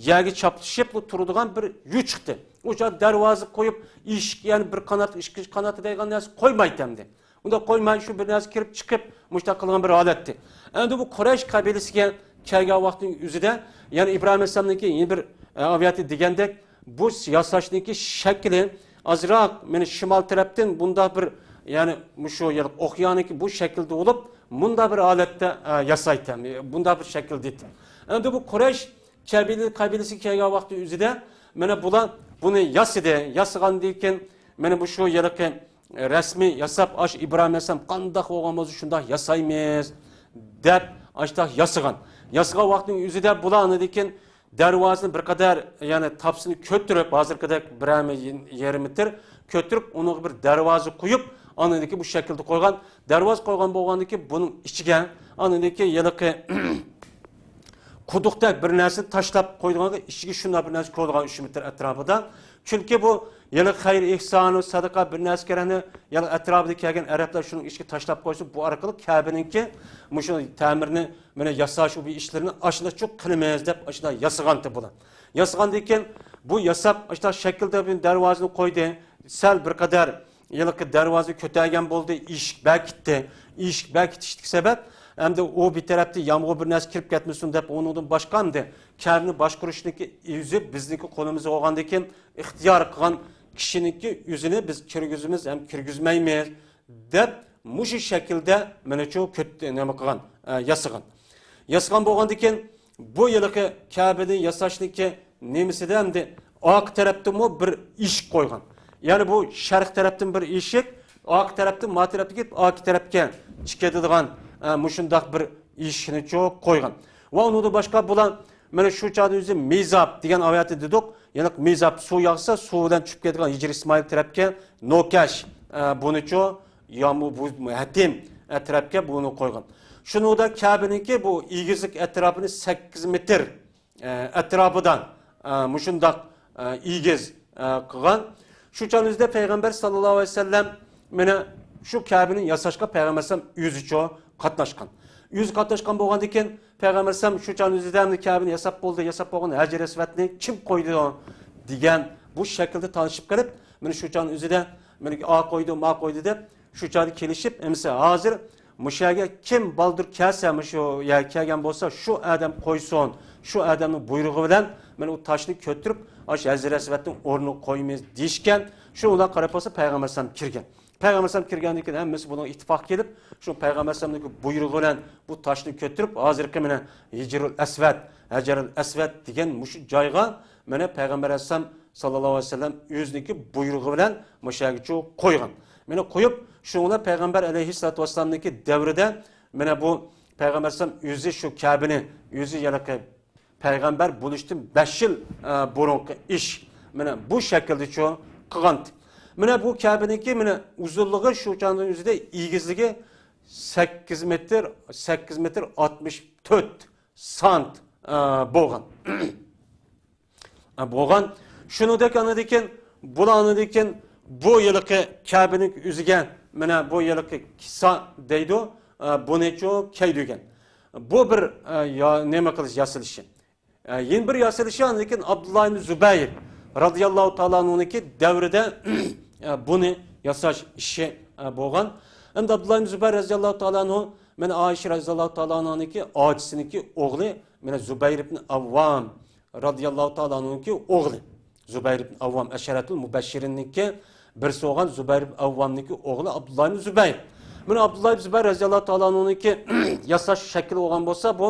يەرگە چاپلىشىپ تۇرىدىغان بىر يوچۇقتى. ئۇ چاغ دەرۋازا قويۇپ، ئىشىك، يەنى بىر قانات، ئىككىنچى قانات دەيدىغان نەرسە قويمايتتى ئەمدى. ئۇنداق قويماي، شۇ بىر نەرسە كىرىپ چىقىپ، مۇشۇنداق قىلغان بىر ھالەتتى. ئەمدى بۇ قۇرەيش قەبىلىسىگە كەلگەن ۋاقىتنىڭ ئۆزىدە، يەنى ئىبراھىم ئەلەيھىسسالامنىڭكى يەنە بىر، ئە، ئاۋىياتى دېگەندەك، بۇ ياساشنىڭكى شەكلى ئازراق، مانا شىمال تەرەپتىن بۇنداق بىر، يەنى مۇشۇ يەر ئوقيانىكى بۇ شەكىلدە بولۇپ، مۇنداق بىر ھالەتتە، ئە، ياسايتتى، بۇنداق بىر شەكىلدە ئىدى. ئەمدى بۇ قۇرەيش قەبىلە، قەبىلىسىگە كەلگەن ۋاقتى ئۆزىدە، مانا بۇلار بۇنى ياسىدى. ياسىغاندىن كېيىن، مانا بۇ شۇ ھېلىقى رەسمىي ياساپ، ئاشۇ ئىبراھىم ئەلەيھىسسالام قانداق بولغان بولسا، شۇنداق ياسايمىز، دەپ، ئاشۇنداق ياسىغان. ياسىغان ۋاقتىنىڭ ئۆزىدە بۇلار ئاندىن كېيىن دەرۋازىنى بىر قەدەر، يەنى تاپسىنى كۆتۈرۈپ، ھازىرقىدەك بىرەرمۇ يېرىم مېتىر كۆتۈرۈپ، ئۇنىڭغا بىر دەرۋازا قويۇپ، ئاندىن كېيىن بۇ شەكىلدە قويغان. دەرۋازا قويغان بولغاندىن كېيىن، بۇنىڭ ئىچىگە ئاندىن كېيىن ھېلىقى قۇدۇقتەك بىر نەرسىنى تاشلاپ قويىدىغانغا، ئىچىگە شۇنداق بىر نەرسە كۆرىدىغان، ئۈچ مېتىر ئەتراپىدا. چۈنكى بۇ ھېلىقى خەير ئېھسانۇ سەدىقە بىر نەرسە كېرەكنى، يەنى ئەتراپىدا كەلگەن ئەرەبلەر شۇنىڭ ئىچىگە تاشلاپ قويسا، بۇ ئارقىلىق كەبىنىڭكى مۇشۇ تەمىرنى، مانا ياساش، بۇ ئىشلىرىنى ئاشۇنداق چوڭ قىلىمىز دەپ ئاشۇنداق ياسىغانتى بۇلار. ياسىغاندىن كېيىن بۇ ياساپ، ئاشۇنداق شەكىلدە بىر دەرۋازىنى قويدى. سەل بىر قەدەر ھېلىقى دەرۋازىنى كۆتەرگەن بولدى، ئىشىك بەكىتتى. ئىشىك بەكىتىشتىكى سەۋەب، ئەمدى ئۇ بىر تەرەپتە يامغۇر بىر نەرسە كىرىپ كەتمىسۇن دەپ، ئۇنىڭدىن باشقا ئەمدى كەبىنى باشقۇرۇشنىڭكى ئۆزى بىزنىڭكى قولىمىزدا بولغاندىن كېيىن، ئىختىيار قىلغان كىشىنىڭكى ئۆزىنى بىز كىرگۈزىمىز ھەم كىرگۈزمەيمىز دەپ، مۇشۇ شەكىلدە مانا شۇ كۆت-، نېمە قىلغان، ئە، ياسىغان. ياسىغان بولغاندىن كېيىن، بۇ ھېلىقى كەبىنى ياساشنىڭكى نېمىسىدە ئەمدى ئارقا تەرەپتىمۇ بىر ئىشىك قويغان. يەنى بۇ شەرق تەرەپتىن بىر ئىشىك، ئارقا تەرەپتىن ما تەرەپكە كېلىپ، ئارقا تەرەپكە چىقىدىغان، ئە، مۇشۇنداق بىر ئىشىكنى چوق قويغان. ۋە ئۇنىڭدىن باشقا بۇلار مانا شۇ چاغدا ئۆزى مىزاب دېگەن ئاۋىياتى دېدۇق. يەنى مىزاب، سۇ ياغسا، سۇ بىلەن چۈشۈپ كېتىدىغان ھىجرى ئىسمائىل تەرەپكە نوكەش، ئە، بۇنىچۇ يامۇ-، بۇ ھەتىم، ئە، تەرەپكە بۇنى قويغان. شۇنىڭدا كەبىنىڭكى بۇ ئېگىزلىك ئەتراپىنى سەككىز مېتىر، ئە، ئەتراپىدا، ئە، مۇشۇنداق، ئە، ئېگىز، ئە، قىلغان. شۇ چاغنىڭ ئۆزىدە پەيغەمبەر ساللاللاھۇ ئەلەيھى ۋەسەللەم مانا شۇ كەبىنى ياساشقا پەيغەمبەر ئەلەيھىسسالام ئۆزىچۇ قاتناشقان. ئۆزى قاتناشقان بولغاندىن كېيىن، پەيغەمبەر ئەلەيھىسسالام شۇ چاغنىڭ ئۆزىدە مانا كەبىنى ياساپ بولدى، ياساپ بولغان ھەجەر ئەسۋەدنى كىم قويدى دېگەن بۇ شەكىلدە تالىشىپ قېلىپ، مانا شۇ چاغنىڭ ئۆزىدە مانا ئا قويدى، ما قويدى دەپ، شۇ چاغدا كېلىشىپ، ئەمىسە ھازىر مۇشۇ يەرگە كىم بالدۇر كەلسە، مۇشۇ يەرگە كەلگەن بولسا، شۇ ئادەم قويسۇن، شۇ ئادەمنىڭ بۇيرۇقى بىلەن مانا ئۇ تاشنى كۆتۈرۈپ، ئاشۇ ھەجەر ئەسۋەدنىڭ ئورنىغا قويىمىز دېيىشكەن. شۇنىڭغا قاراپ بولسا، پەيغەمبەر ئەلەيھىسسالام كىرگەن. پەيغەمبەر ئەلەيھىسسالام كىرگەندىن كېيىن ھەممىسى بۇنىڭغا ئىتتىپاق كېلىپ، شۇ پەيغەمبەر ئەلەيھىسسالامنىڭ بۇيرۇقى بىلەن بۇ تاشنى كۆتۈرۈپ، ھازىرقى مانا ھىجرۇل ئەسۋەد، ھەجەرۇل ئەسۋەد دېگەن مۇشۇ جايغا مانا پەيغەمبەر ئەلەيھىسسالام ساللاللاھۇ ئەلەيھى ۋەسەللەم ئۆزىنىڭكى بۇيرۇغى بىلەن مۇشۇ يەرگىچە قويغان. مانا قويۇپ، شۇنىڭ بىلەن پەيغەمبەر ئەلەيھىسسالاتۇ ۋەسسالامنىڭكى دەۋرىدە مانا بۇ پەيغەمبەر ئەلەيھىسسالام ئۆزى شۇ كەبىنى، ئۆزى ھېلىقى پەيغەمبەر بولۇشتىن بەش يىل، ئە، بۇرۇنقى ئىش. مانا بۇ شەكىلدىچۇ قىلغانتى. مانا بۇ كەبىنىڭكى مانا ئۇزۇنلۇقى شۇ چاغنىڭ ئۆزىدە ئېگىزلىكى سەككىز مېتىر، سەككىز مېتىر ئاتمىش تۆت سانت، ئە، بولغان. بولغان. شۇنىڭدەك ئاندىن كېيىن، بۇلار ئاندىن كېيىن بۇ ھېلىقى كەبىنىڭ ئۆزىگە، مانا بۇ ھېلىقى كىسا دەيدۇ، بۇنىچۇ كىيدۈرگەن. بۇ بىر، يا-، نېمە قىلىش ياسىلىشى. يەنە بىر ياسىلىشى ئاندىن كېيىن ئابدۇللا ئىبن زۇبەير رازىياللاھۇ تائالا ئەنھۇنىڭكى دەۋرىدە بۇنى ياساش ئىشى بولغان. ئەمدى ئابدۇللا ئىبن زۇبەير رازىياللاھۇ تائالا ئەنھۇ، مانا ئائىشە رازىياللاھۇ تائالا ئەنھانىڭكى ئاچىسىنىڭكى ئوغلى، مانا زۇبەير ئىبن ئەۋۋام رازىياللاھۇ تائالا ئەنھۇنىڭكى ئوغلى. زۇبەير ئىبن ئەۋۋام، ئەشەرەتۇل مۇبەششىرىننىڭكى بىرسى بولغان زۇبەير ئىبن ئەۋۋامنىڭكى ئوغلى ئابدۇللا ئىبن زۇبەير. مانا ئابدۇللا ئىبن زۇبەير رازىياللاھۇ تائالا ئەنھۇنىڭكى ياساش شەكلى بولغان بولسا، بۇ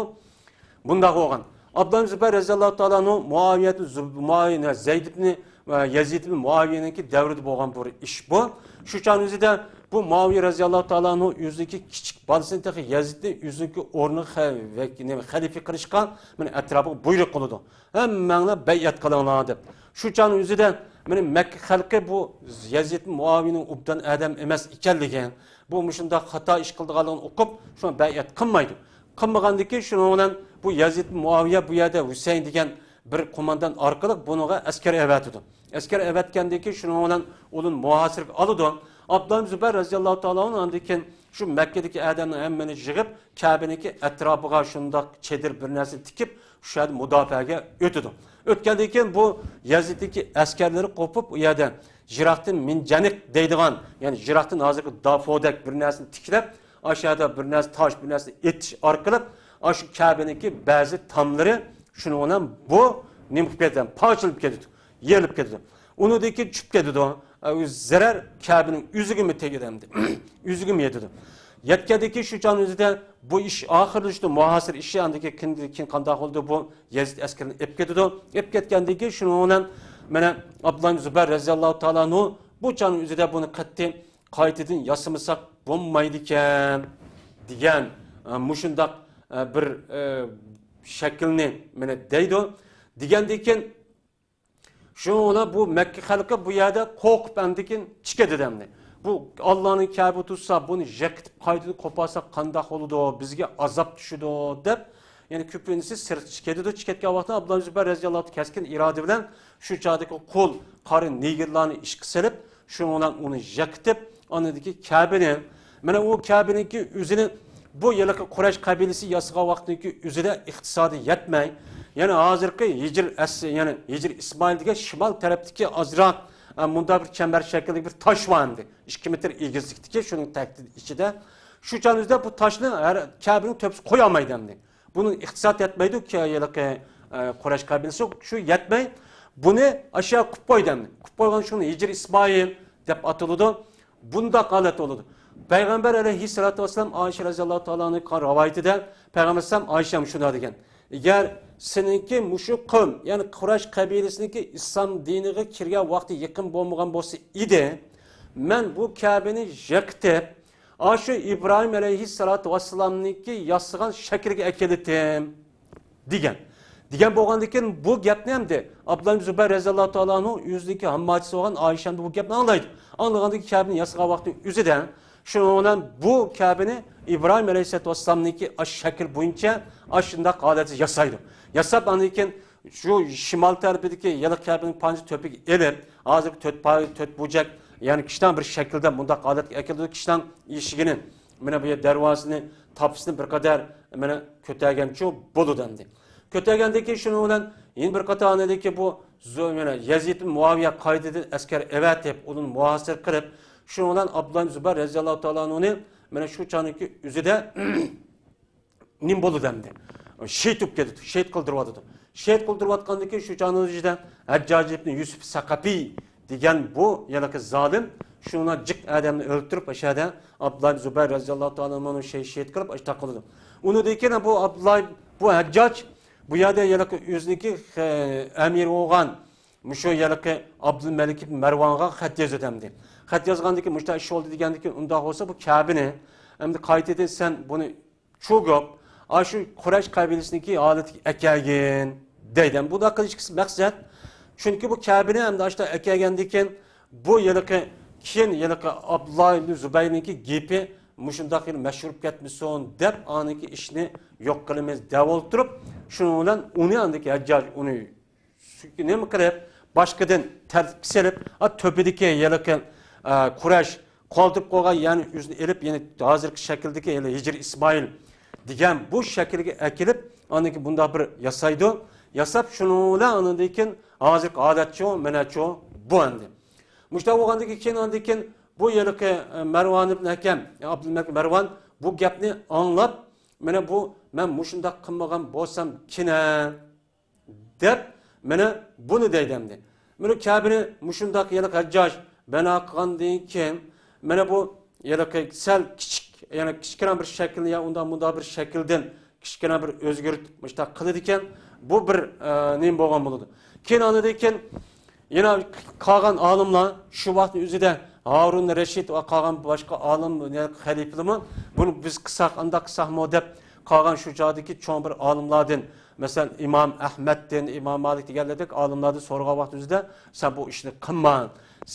بۇنداق بولغان. ئابدۇللا ئىبن زۇبەير رازىياللاھۇ تائالا ئەنھۇ مۇئاۋىيەتۇ زۇب-، مۇئاۋىيە، زەيد ئىبن، ئە، يەزىد ئىبن مۇئاۋىيەنىڭكى دەۋرىدە بولغان بىر ئىش بۇ. شۇ چاغنىڭ ئۆزىدە بۇ مۇئاۋىيە رازىياللاھۇ تائالا ئەنھۇ ئۆزىنىڭكى كىچىك بالىسىنى تېخى يەزىدنى ئۆزىنىڭكى ئورنىغا خە-، ۋەك-، نېمە، خەلىپە قىلىشقا مانا ئەتراپىغا بۇيرۇق قىلىدۇ. ھەممەڭلار بەيئەت قىلىڭلار دەپ. شۇ چاغنىڭ ئۆزىدە مانا مەككە خەلقى بۇ يەزىد مۇئاۋىيەنىڭ ئوبدان ئادەم ئەمەس ئىكەنلىكىنى، بۇ مۇشۇنداق خاتا ئىش قىلىدىغانلىقىنى ئۇقۇپ، شۇڭا بەيئەت قىلمايدۇ. قىلمىغاندىكىن شۇنىڭ بىلەن بۇ يەزىد مۇئاۋىيە بۇ يەردە ھۈسەيىن دېگەن بىر قوماندان ئارقىلىق بۇنىڭغا ئەسكەر ئەۋەتىدۇ. ئەسكەر ئەۋەتكەندىن كېيىن شۇنىڭ بىلەن ئۇنى مۇھاسىرىگە ئالىدۇ. ئابدۇللا ئىبن زۇبەير رەزىياللاھۇ تائالا ئەنھۇ ئاندىن كېيىن شۇ مەككىدىكى ئادەمنىڭ ھەممىنى يىغىپ، كەبىنىڭكى ئەتراپىغا شۇنداق چېدىر بىر نەرسىنى تىكىپ، شۇ يەردە مۇداپىئەگە ئۆتىدۇ. ئۆتكەندىن كېيىن بۇ يەزىدتىكى ئەسكەرلىرى قوپۇپ، ئۇ يەردە يىراقتىن مىنجەنىق دەيدىغان، يەنى يىراقتىن ھازىرقى دافودەك بىر نەرسىنى تىكلەپ، ئاشۇ يەردە بىر نەرسە تاش، بىر نەرسىنى ئېتىش ئارقىلىق ئاشۇ كەبىنىڭكى بەزى تاملىرى شۇنىڭ بىلەن بۇ نېمە قىلىپ كېتىدۇ؟ پارچىلىنىپ كېتىدۇ، يېرىلىپ كېتىدۇ. ئۇنىڭدىن كېيىن چۈشۈپ كېتىدۇ. ئە، ئۇ زەرەر كەبىنىڭ ئۆزىگىمۇ تېگىدۇ ئەمدى. ئۆزىگىمۇ يېتىدۇ. يەتكەندىن كېيىن شۇ چاغنىڭ ئۆزىدە بۇ ئىش ئاخىرلىشىدۇ، مۇھاسىرە ئىشى. ئاندىن كېيىن كېيىن قانداق بولىدۇ؟ بۇ يەزىد ئەسكىرىنى ئېلىپ كېتىدۇ. ئېلىپ كەتكەندىن كېيىن شۇنىڭ بىلەن مانا ئابدۇللا ئىبن زۇبەير رەزىياللاھۇ تائالا ئەنھۇ بۇ چاغنىڭ ئۆزىدە بۇنى قەتئىي قايتىدىن ياسىمىساق بولمايدىكەن دېگەن، ئە، مۇشۇنداق، ئە، بىر، ئە، شەكىلنى مانا دەيدۇ. دېگەندىن كېيىن شۇنىڭ بىلەن بۇ مەككە خەلقى بۇ يەردە قورقۇپ ئاندىن كېيىن چىقىدۇ ئەمدى. بۇ ئاللانىڭ كەبە تۇتسا، بۇنى يىقىتىپ قايتىدىن قوپارساق قانداق بولىدۇ، بىزگە ئازاب چۈشىدۇ دەپ، يەنى كۆپىنچىسى سىرتقا چىقىدۇ. چىقىپ كەتكەن ۋاقتىدا ئابدۇللا زۇبەير رەزىياللاھۇ تائالا كەسكىن ئىرادە بىلەن شۇ چاغدىكى قۇل قارى نېگىرلارنى ئىشقا سېلىپ، شۇنىڭ بىلەن ئۇنى يىقىتىپ، ئاندىن كېيىن كەبىنى، مانا ئۇ كەبىنىڭكى ئۆزىنى بۇ ھېلىقى قۇرەيش قەبىلىسى ياسىغان ۋاقتىنىڭكى ئۆزىدە ئىقتىسادى يەتمەي، يەنە ھازىرقى ھىجىر ئەس-، يەنى ھىجىر ئىسمائىل دېگەن شىمال تەرەپتىكى ئازراق، ئە، مۇنداق بىر چەمبەر شەكىلدىكى بىر تاش بار ئىدى. ئىككى مېتىر ئېگىزلىكتىكى، شۇنىڭ تەكتى ئىچىدە. شۇ چاغنىڭ ئۆزىدە بۇ تاشنى ھەر كەبىنىڭ تۆپىسىگە قويالمايدۇ ئەمدى. بۇنىڭ ئىقتىساد يەتمەيدۇ، كە-، ھېلىقى، ئە، قۇرەيش قەبىلىسى شۇ يەتمەي، بۇنى ئاشۇ يەرگە قويۇپ قويدى ئەمدى. قويۇپ قويغان شۇنى ھىجىر ئىسمائىل دەپ ئاتىلىدۇ. بۇنداق ھالەت بولىدۇ. پەيغەمبەر ئەلەيھىسسالاتۇ ۋەسسالام ئائىشە رەزىياللاھۇ تائالا ئەنھا رىۋايىتىدە پەيغەمبەر ئەلەيھىسسالام ئائىشەم شۇنداق دېگەن: «ئەگەر سېنىڭكى مۇشۇ قوم، يەنى قۇرەيش قەبىلىسىنىڭكى ئىسلام دىنىغا كىرگەن ۋاقتى يېقىن بولمىغان بولسا ئىدى، مەن بۇ كەبىنى يىقىتىپ، ئاشۇ ئىبراھىم ئەلەيھىسسالاتۇ ۋەسسالامنىڭكى ياسىغان شەكلىگە ئەكېلىتىم» دېگەن. دېگەن بولغاندىكىن بۇ گەپنى ئەمدى ئابدۇللا ئىبن زۇبەير رەزىياللاھۇ تائالا ئەنھۇ ئۆزىنىڭكى ھامماچىسى بولغان ئائىشەمدە بۇ گەپنى ئاڭلايدۇ. ئاڭلىغاندىكىن كەبىنى ياسىغان ۋاقتى ئۆزىدە شۇنىڭ بىلەن بۇ كەبىنى ئىبراھىم ئەلەيھىسسالاتۇ ۋەسسالامنىڭكى ئاشۇ شەكىل بويىچە ئاشۇنداق ھالەتتە ياسايدۇ. ياساپ ئاندىن كېيىن شۇ شىمال تەرىپىدىكى يېلىق كەبىنىڭ پانجە تۆپىگە ئېلىپ، ھازىرقى تۆت پا-، تۆت بۇرجەك، يەنى كىشىلەر بىر شەكىلدە مۇنداق ھالەتكە ئەكېلىدۇ، كىشىلەر ئىشىكىنى، مانا بۇ يەر دەرۋازىسىنى، تاپىسىنى بىر قەدەر، مانا، كۆتەرگەنچۇ بولىدۇ ئەمدى. كۆتەرگەندىن كېيىن شۇنىڭ بىلەن يەنە بىر قاتار ئاندىكى بۇ زو-، مانا يەزىد مۇئاۋىيە قايتىدىن ئەسكەر ئەۋەتىپ، ئۇنى مۇھاسىرە قىلىپ، شۇنىڭ بىلەن ئابدۇللا ئىبن زۇبەير رەزىياللاھۇ تائالا ئەنھۇنى مانا شۇ چاغنىڭكى ئۆزىدە نېمە بولىدۇ ئەمدى؟ شېھىت بولۇپ كېتىدۇ، شېھىت قىلدۇرۇۋاتىدۇ. شېھىت قىلدۇرۇۋاتقاندىن كېيىن شۇ چاغنىڭ ئىچىدە ھەججاج ئىبن يۈسۈپ سەقەپى دېگەن بۇ ھېلىقى زالىم شۇنىڭ جىق ئادەمنى ئۆلتۈرۈپ، ئاشۇ يەردە ئابدۇللا ئىبن زۇبەير رەزىياللاھۇ تائالا ئەنھۇنى شېھىت، شېھىت قىلىپ، ئاشۇنداق قىلىدۇ. ئۇنىڭدىن كېيىن بۇ ئابدۇللا، بۇ ھەججاج بۇ يەردە ھېلىقى ئۆزىنىڭكى، ئە، ئەمىرى بولغان مۇشۇ ھېلىقى ئابدۇلمەلىك ئىبن مەرۋانغا خەت يازىدۇ ئەمدى. خەت يازغاندىن كېيىن، مۇشۇنداق ئىش بولدى دېگەندىن كېيىن، ئۇنداق بولسا بۇ كەبىنى ئەمدى قايتىدىن سەن بۇنى چوغۇپ، ئاشۇ قۇرەيش قەبىلىسىنىڭكى ھالىتىگە ئەكەلگىن دەيدۇ. بۇنداق قىلىشتىكى مەقسەت، چۈنكى بۇ كەبىنى ئەمدى ئاشۇنداق ئەكەلگەندىن كېيىن، بۇ ھېلىقى، كېيىن ھېلىقى ئابدۇللا ئىبن زۇبەيرنىڭكى گېپى مۇشۇنداق يەنە مەشھۇر بولۇپ كەتمىسۇن دەپ، ئانىڭكى ئىشنى يوق قىلىمىز دەپ ئولتۇرۇپ، شۇنىڭ بىلەن ئۇنى ئاندىكى ھەججاج ئۇنى نېمە قىلىپ، باشقىدىن تەرتىپكە سېلىپ، ئا، تۆپىدىكى ھېلىقى، ئا، قۇرەيش قالدۇرۇپ قويغان يەرنى ئۆزىنى ئېلىپ، يەنە ھازىرقى شەكىلدىكى ھېلى ھىجىر ئىسمائىل دېگەن بۇ شەكىلگە ئەكېلىپ، ئاندىن كېيىن بۇنداق بىر ياسايدۇ. ياساپ، شۇنىڭ بىلەن ئاندىن كېيىن ھازىرقى ھالەتچۇ، مانا شۇ بۇ ئەمدى. مۇشۇنداق بولغاندىن كېيىن، ئاندىن كېيىن بۇ ھېلىقى، ئە، مەرۋان ئىبن ھەكەم، ئابدۇلمەلىك مەرۋان بۇ گەپنى ئاڭلاپ، مانا بۇ، مەن مۇشۇنداق قىلمىغان بولسام كېنە دەپ، مانا بۇنى دەيدۇ ئەمدى. مانا كەبىنى مۇشۇنداق ھېلىقى ھەججاج بىنا قىلغاندىن كېيىن، مانا بۇ ھېلىقى سەل كىچىك، يەنى كىچىككىنە بىر شەكىلنى يا ئۇنداق مۇنداق بىر شەكىلدىن كىچىككىنە بىر ئۆزگەرتىپ مۇشۇنداق قىلىدىكەن. بۇ بىر، ئە، نېمە بولغان بولىدۇ. كېيىن ئاندىن كېيىن يەنە قالغان ئالىملار شۇ ۋاقىتنىڭ ئۆزىدە ھارۇن رەشىد ۋە قالغان باشقا ئالىم، يەنى خەلىپىلەرمۇ بۇنى بىز قىلساق، ئانداق قىلساقمۇ دەپ قالغان شۇ چاغدىكى چوڭ بىر ئالىملاردىن، مەسىلەن، ئىمام ئەھمەتتىن، ئىمام مالىك دېگەنلەردەك ئالىملاردىن سورىغان ۋاقتىمىزدا، سەن بۇ ئىشنى قىلما.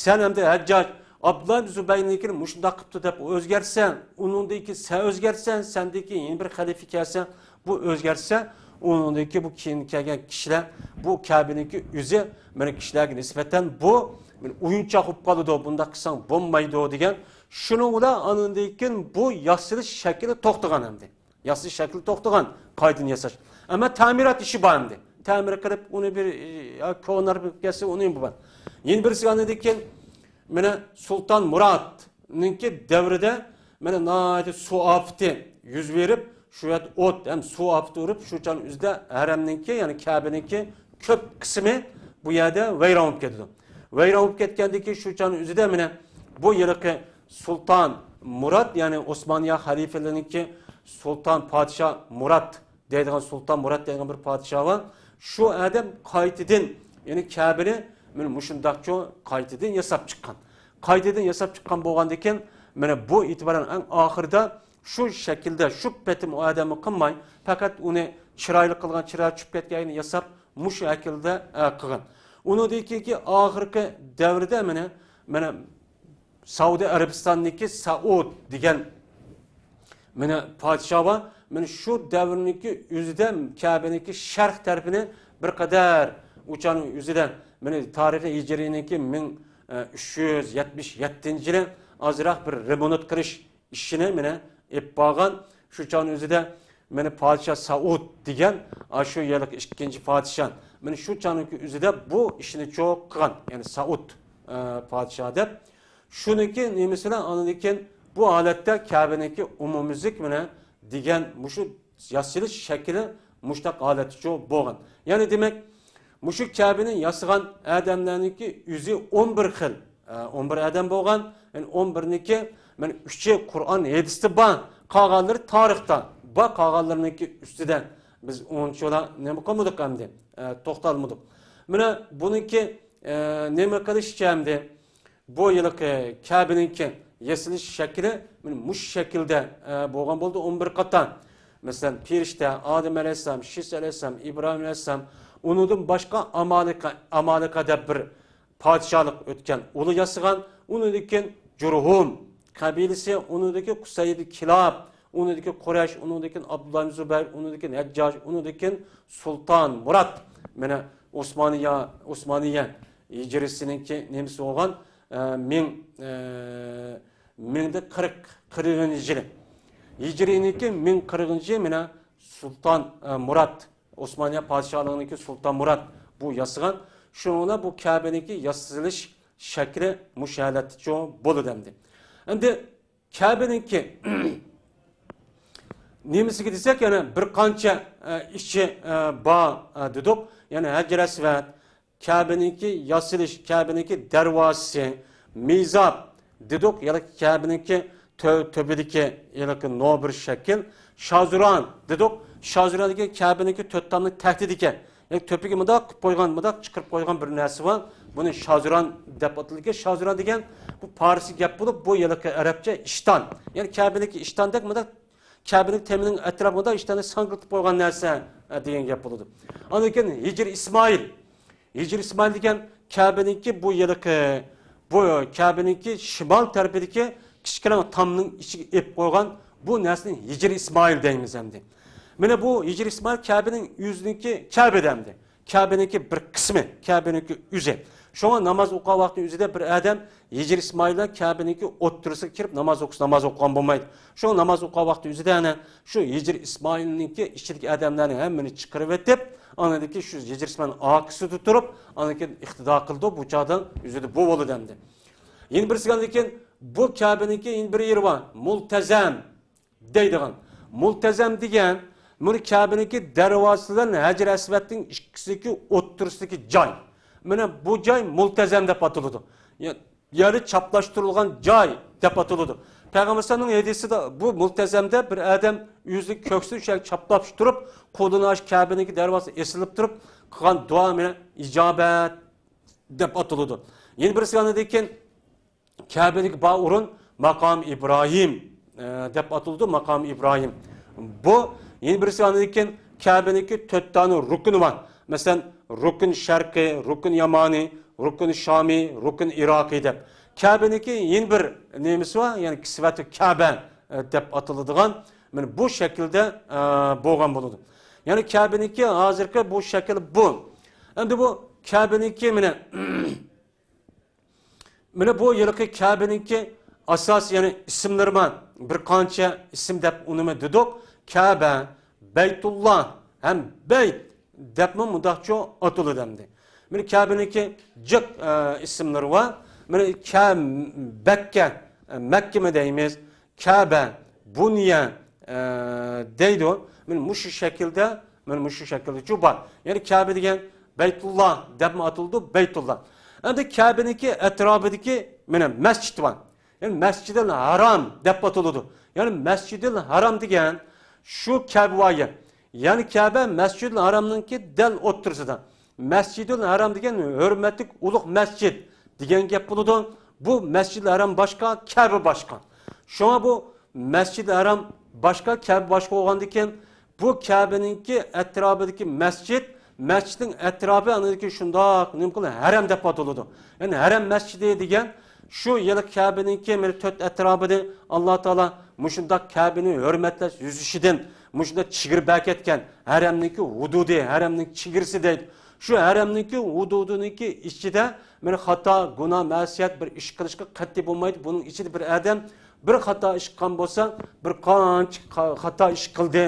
سەن ئەمدى ھەججاج، ئابدۇللا ئىبن زۇبەيرنىڭكىنى مۇشۇنداق قىپتۇ دەپ ئۆزگەرتسەڭ، ئۇنىڭدىن كېيىن سەن ئۆزگەرتسەڭ، سەندىن كېيىن يەنە بىر خەلىپە كەلسە، بۇ ئۆزگەرتسە، ئۇنىڭدىن كېيىن بۇ كېيىن كەلگەن كىشىلەر بۇ كەبىنىڭكى ئۆزى مانا كىشىلەرگە نىسبەتەن بۇ مانا ئويۇنچاق بولۇپ قالىدۇ، بۇنداق قىلساڭ بولمايدۇ دېگەن. شۇنىڭ بىلەن ئانىڭدىن كېيىن بۇ ياسىلىش شەكلى توختىغان ئەمدى. ياسىلىش شەكلى توختىغان، قايتىدىن ياساش. ئەمما تەمىرات ئىشى بار ئەمدى. تەمىر قىلىپ، ئۇنى بىر، يا كونىرىپ كەتسە، ئۇنى بار. يەنە بىرسى ئاندىن كېيىن، مانا سۇلتان مۇراتنىڭكى دەۋرىدە، مانا ناھايىتى سۇ ئاپىتى يۈز بېرىپ، شۇ يەردە ئوت ھەم سۇ ئاپىتى ئۇرۇپ، شۇ چاغنىڭ ئۆزىدە ھەرەمنىڭكى، يەنى كەبىنىڭكى كۆپ قىسمى بۇ يەردە ۋەيران بولۇپ كېتىدۇ. ۋەيران بولۇپ كەتكەندىن كېيىن، شۇ چاغنىڭ ئۆزىدە مانا بۇ ھېلىقى سۇلتان مۇرات، يەنى ئوسمانىيە خەلىپىلىرىنىڭكى سۇلتان پادىشاھ مۇرات دەيدىغان، سۇلتان مۇرات دەيدىغان بىر پادىشاھ بار. شۇ ئادەم قايتىدىن، يەنى كەبىنى مانا مۇشۇنداقچۇ قايتىدىن ياساپ چىققان. قايتىدىن ياساپ چىققان بولغاندىكىن، مانا بۇ ئېتىبارەن ئەڭ ئاخىرىدا شۇ شەكىلدە، شۇ پېتىم ئۇ ئادەمنى قىلماي، پەقەت ئۇنى چىرايلىق قىلغان، چىرايى چۈشۈپ كەتكەننى ياساپ، مۇشۇ شەكىلدە، ئە، قىلغان. ئۇنىڭدىن كېيىنكى ئاخىرقى دەۋرىدە مانا، مانا سەئۇدى ئەرەبىستانىدىكى سەئۇد دېگەن مانا پادىشاھ بار. مانا شۇ دەۋرنىڭكى ئۆزىدە كەبىنىڭكى شەرق تەرىپىنى بىر قەدەر ئۇ چاغنىڭ ئۆزىدە، مانا تارىخىي ھىجرىينىڭكى مىڭ ئۈچ يۈز يەتمىش يەتتىنچى يىلى ئازراق بىر رېمونت قىلىش ئىشىنى مانا ئېلىپ بارغان. شۇ چاغنىڭ ئۆزىدە مانا پادىشاھ سەئۇد دېگەن، ئاشۇ يىللىق ئىككىنچى پادىشاھ، مانا شۇ چاغنىڭكى ئۆزىدە بۇ ئىشنى چوق قىلغان، يەنى سەئۇد، ئە، پادىشاھ دەپ. شۇنىڭكى نېمىسى بىلەن ئاندىن كېيىن بۇ ھالەتتە كەبىنىڭكى ئومۇميۈزلۈك مانا دېگەن مۇشۇ ياسىلىش شەكلى مۇشۇنداق ھالەتتىچۇ بولغان. يەنى دېمەك، مۇشۇ كەبىنى ياسىغان ئادەملەرنىڭكى ئۆزى ئون بىر خىل، ئە، ئون بىر ئادەم بولغان. يەنى ئون بىرنىڭكى مانا ئۈچى قۇرئان ھەدىستە بار، قالغانلىرى تارىختا بار، قالغانلىرىنىڭكى ئۈستىدە بىز ئۇنچىۋالا نېمە قىلمىدۇق ئەمدى، ئە، توختالمىدۇق. مانا بۇنىڭكى، ئە، نېمە قىلىشىچە ئەمدى؟ بۇ ھېلىقى كەبىنىڭكى ياسىلىش شەكلى مانا مۇشۇ شەكىلدە، ئە، بولغان بولدى، ئون بىر قاتار. مەسىلەن، پېرىشتە، ئادەم ئەلەيھىسسالام، شىس ئەلەيھىسسالام، ئىبراھىم ئەلەيھىسسالام، ئۇنىڭدىن باشقا ئامالىقە، ئامالىقە دەپ بىر پادىشاھلىق ئۆتكەن، ئۇلار ياسىغان. ئۇنىڭدىن كېيىن جۇرھۇم قەبىلىسى، ئۇنىڭدىن كېيىن قۇسەيدە كىلاب، ئۇنىڭدىن كېيىن قۇرەيش، ئۇنىڭدىن كېيىن ئابدۇللا ئىبن زۇبەير، ئۇنىڭدىن كېيىن ھەججاج، ئۇنىڭدىن كېيىن سۇلتان مۇرات. مانا ئوسمانىيە، ئوسمانىيە ھىجرىسىنىڭكى نېمىسى بولغان، ئە، مىڭ، ئە، مىڭدا قىرىق، قىرىقىنچى يىلى. ھىجرىينىڭكى مىڭ قىرىقىنچى يىلى مانا سۇلتان، ئە، مۇرات، ئوسمانىيە پادىشاھلىقىنىڭكى سۇلتان مۇرات بۇ ياسىغان. شۇنىڭ بىلەن بۇ كەبىنىڭكى ياسىلىش شەكلى مۇشۇ ھالەتتىچۇ بولىدۇ ئەمدى. ئەمدى كەبىنىڭكى نېمىسىگە دېسەك، يەنە بىر قانچە، ئە، ئىشى، ئە، بار، ئە، دېدۇق. يەنە ھەجەر ئەسۋەد، كەبىنىڭكى ياسىلىش، كەبىنىڭكى دەرۋازىسى، مىزاب دېدۇق، يەنى كەبىنىڭكى تۆ-، تۆپىدىكى ھېلىقى نوبىر شەكىل، شازۇران دېدۇق. شازۇران دېگەن كەبىنىڭكى تۆت تامنىڭ تەكتىدىكى، يەنى تۆپىگە مۇنداق قىلىپ قويغان، مۇنداق چىقىرىپ قويغان بىر نەرسە بار. بۇنى شازۇران دەپ ئاتىلىدىكەن. شازۇران دېگەن بۇ پارسچە گەپ بولۇپ، بۇ ھېلىقى ئەرەبچە ئىشتان. يەنى كەبىنىڭكى ئىشتاندەك مۇنداق كەبىنىڭ تېمىنىڭ ئەتراپىدا ئىشتاننى ساڭگىلىتىپ قويغان نەرسە، ئە، دېگەن گەپ بولىدۇ. ئاندىن كېيىن ھىجىر ئىسمائىل. ھىجىر ئىسمائىل دېگەن كەبىنىڭكى بۇ ھېلىقى، بۇ كەبىنىڭكى شىمال تەرىپىدىكى كىچىككىنە تامنىڭ ئىچىگە ئېلىپ قويغان بۇ نەرسىنى ھىجىر ئىسمائىل دەيمىز ئەمدى. مانا بۇ ھىجىر ئىسمائىل كەبىنىڭ ئۆزىنىڭكى، كەبىدە ئەمدى. كەبىنىڭكى بىر قىسمى، كەبىنىڭكى ئۆزى. شۇڭا ناماز ئوقۇغان ۋاقتى ئۆزىدە بىر ئادەم ھىجىر ئىسمائىل بىلەن كەبىنىڭكى ئوتتۇرىسىغا كىرىپ ناماز ئوقۇسا، ناماز ئوقۇغان بولمايدۇ. شۇڭا ناماز ئوقۇغان ۋاقتى ئۆزىدە ئەنە شۇ ھىجىر ئىسمائىلنىڭكى ئىچىدىكى ئادەملەرنى ھەممىنى چىقىرىۋېتىپ، ئاندىن كېيىن شۇ ھىجىر ئىسمائىلنىڭ ئارقىسىدا تۇرۇپ، ئاندىن كېيىن ئىقتىدا قىلىدۇ. بۇ چاغدا ئۆزىدە بۇ بولىدۇ ئەمدى. يەنە بىرسى ئاندىن كېيىن بۇ كەبىنىڭكى يەنە بىر يېرى بار. مۇلتەزەم دەيدىغان. مۇلتەزەم دېگەن مۇنۇ كەبىنىڭكى دەرۋازىسى بىلەن ھەجەر ئەسۋەدنىڭ ئىككىسىدىكى ئوتتۇرىسىدىكى جاي. مانا بۇ جاي مۇلتەزەم دەپ ئاتىلىدۇ. يە-، يەنى چاپلاشتۇرۇلغان جاي دەپ ئاتىلىدۇ. پەيغەمبەر ئەلەيھىسسالامنىڭ ھەدىسىدە بۇ مۇلتەزەمدە بىر ئادەم ئۆزىنىڭ كۆكسىنى شۇ يەرگە چاپلاپ تۇرۇپ، قولىنى ئاش كەبىنىڭكى دەرۋازىسى ئېسىلىپ تۇرۇپ قىلغان دۇئا مانا ئىجابەت دەپ ئاتىلىدۇ. يەنە بىرسى ئاندىن كېيىن كەبىدىكى بار ئورۇن ماقام ئىبراھىم، ئە، دەپ ئاتىلىدۇ، ماقام ئىبراھىم. بۇ يەنە بىرسى ئاندىن كېيىن كەبىنىڭكى تۆت دانە رۇكنى بار. مەسىلەن، رۇكن شەرقىي، رۇكن يامانى، رۇكن شامىي، رۇكن ئىراقىي دەپ. كەبىنىڭكى يەنە بىر نېمىسى بار، يەنى سۈۋەتۇ كەبە، ئە، دەپ ئاتىلىدىغان، مانا بۇ شەكىلدە، ئە، بولغان بولىدۇ. يەنى كەبىنىڭكى ھازىرقى بۇ شەكلى بۇ. ئەمدى بۇ كەبىنىڭكى مانا مانا بۇ ھېلىقى كەبىنىڭكى ئاساسىي، يەنى ئىسىملىرى بار. بىر قانچە ئىسىم دەپ ئۇنىمۇ دېدۇق. كەبە، بەيتۇللا ھەم بەيت دەپمۇ مۇنداقچە ئاتىلىدۇ ئەمدى. مانا كەبىنىڭكى جىق، ئە، ئىسىملىرى بار. مانا كە-، بەككە، ئە، مەككىمۇ دەيمىز. كەبە، بۇنيە، ئە، دەيدۇ. مانا مۇشۇ شەكىلدە، مانا مۇشۇ شەكىلدىچۇ بار. يەنى كەبە دېگەن بەيتۇللا دەپمۇ ئاتىلىدۇ، بەيتۇللا. ئەمدى كەبىنىڭكى ئەتراپىدىكى مانا مەسچىت بار. يەنى مەسجىدىل ھارام دەپ ئاتىلىدۇ. يەنى مەسجىدىل ھارام دېگەن شۇ كەبە ۋايى. يەنى كەبە مەسجىدىل ھارامنىڭكى دەل ئوتتۇرىسىدا. مەسجىدىل ھارام دېگەن ھۆرمەتلىك ئۇلۇغ مەسجىد دېگەن گەپ بولىدۇ. بۇ مەسجىدىل ھارام باشقا، كەبە باشقا. شۇڭا بۇ مەسجىدىل ھارام باشقا، كەبە باشقا بولغاندىكىن، بۇ كەبىنىڭكى ئەتراپىدىكى مەسچىت، مەسچىتنىڭ ئەتراپى ئاندىن كېيىن شۇنداق نېمە قىلىپ ھەرەم دەپ ئاتىلىدۇ. يەنى ھەرەم مەسچىتى دېگەن شۇ ھېلىقى كەبىنىڭكى مانا تۆت ئەتراپىنى ئاللا تائالا مۇشۇنداق كەبىنى ھۆرمەتلەش يۈزىسىدىن، مۇشۇنداق چېگرا بەركەتكەن، ھەرەمنىڭكى ھۇدۇدى، ھەرەمنىڭ چېگرىسى دەيدۇ. شۇ ھەرەمنىڭكى ھۇدۇدىنىڭكى ئىچىدە مانا خاتا، گۇناھ، مەسىيەت بىر ئىش قىلىشقا قەتئىي بولمايدۇ. بۇنىڭ ئىچىدە بىر ئادەم بىر خاتا ئىش قىلغان بولسا، بىر قانچە خا-، خاتا ئىش قىلدى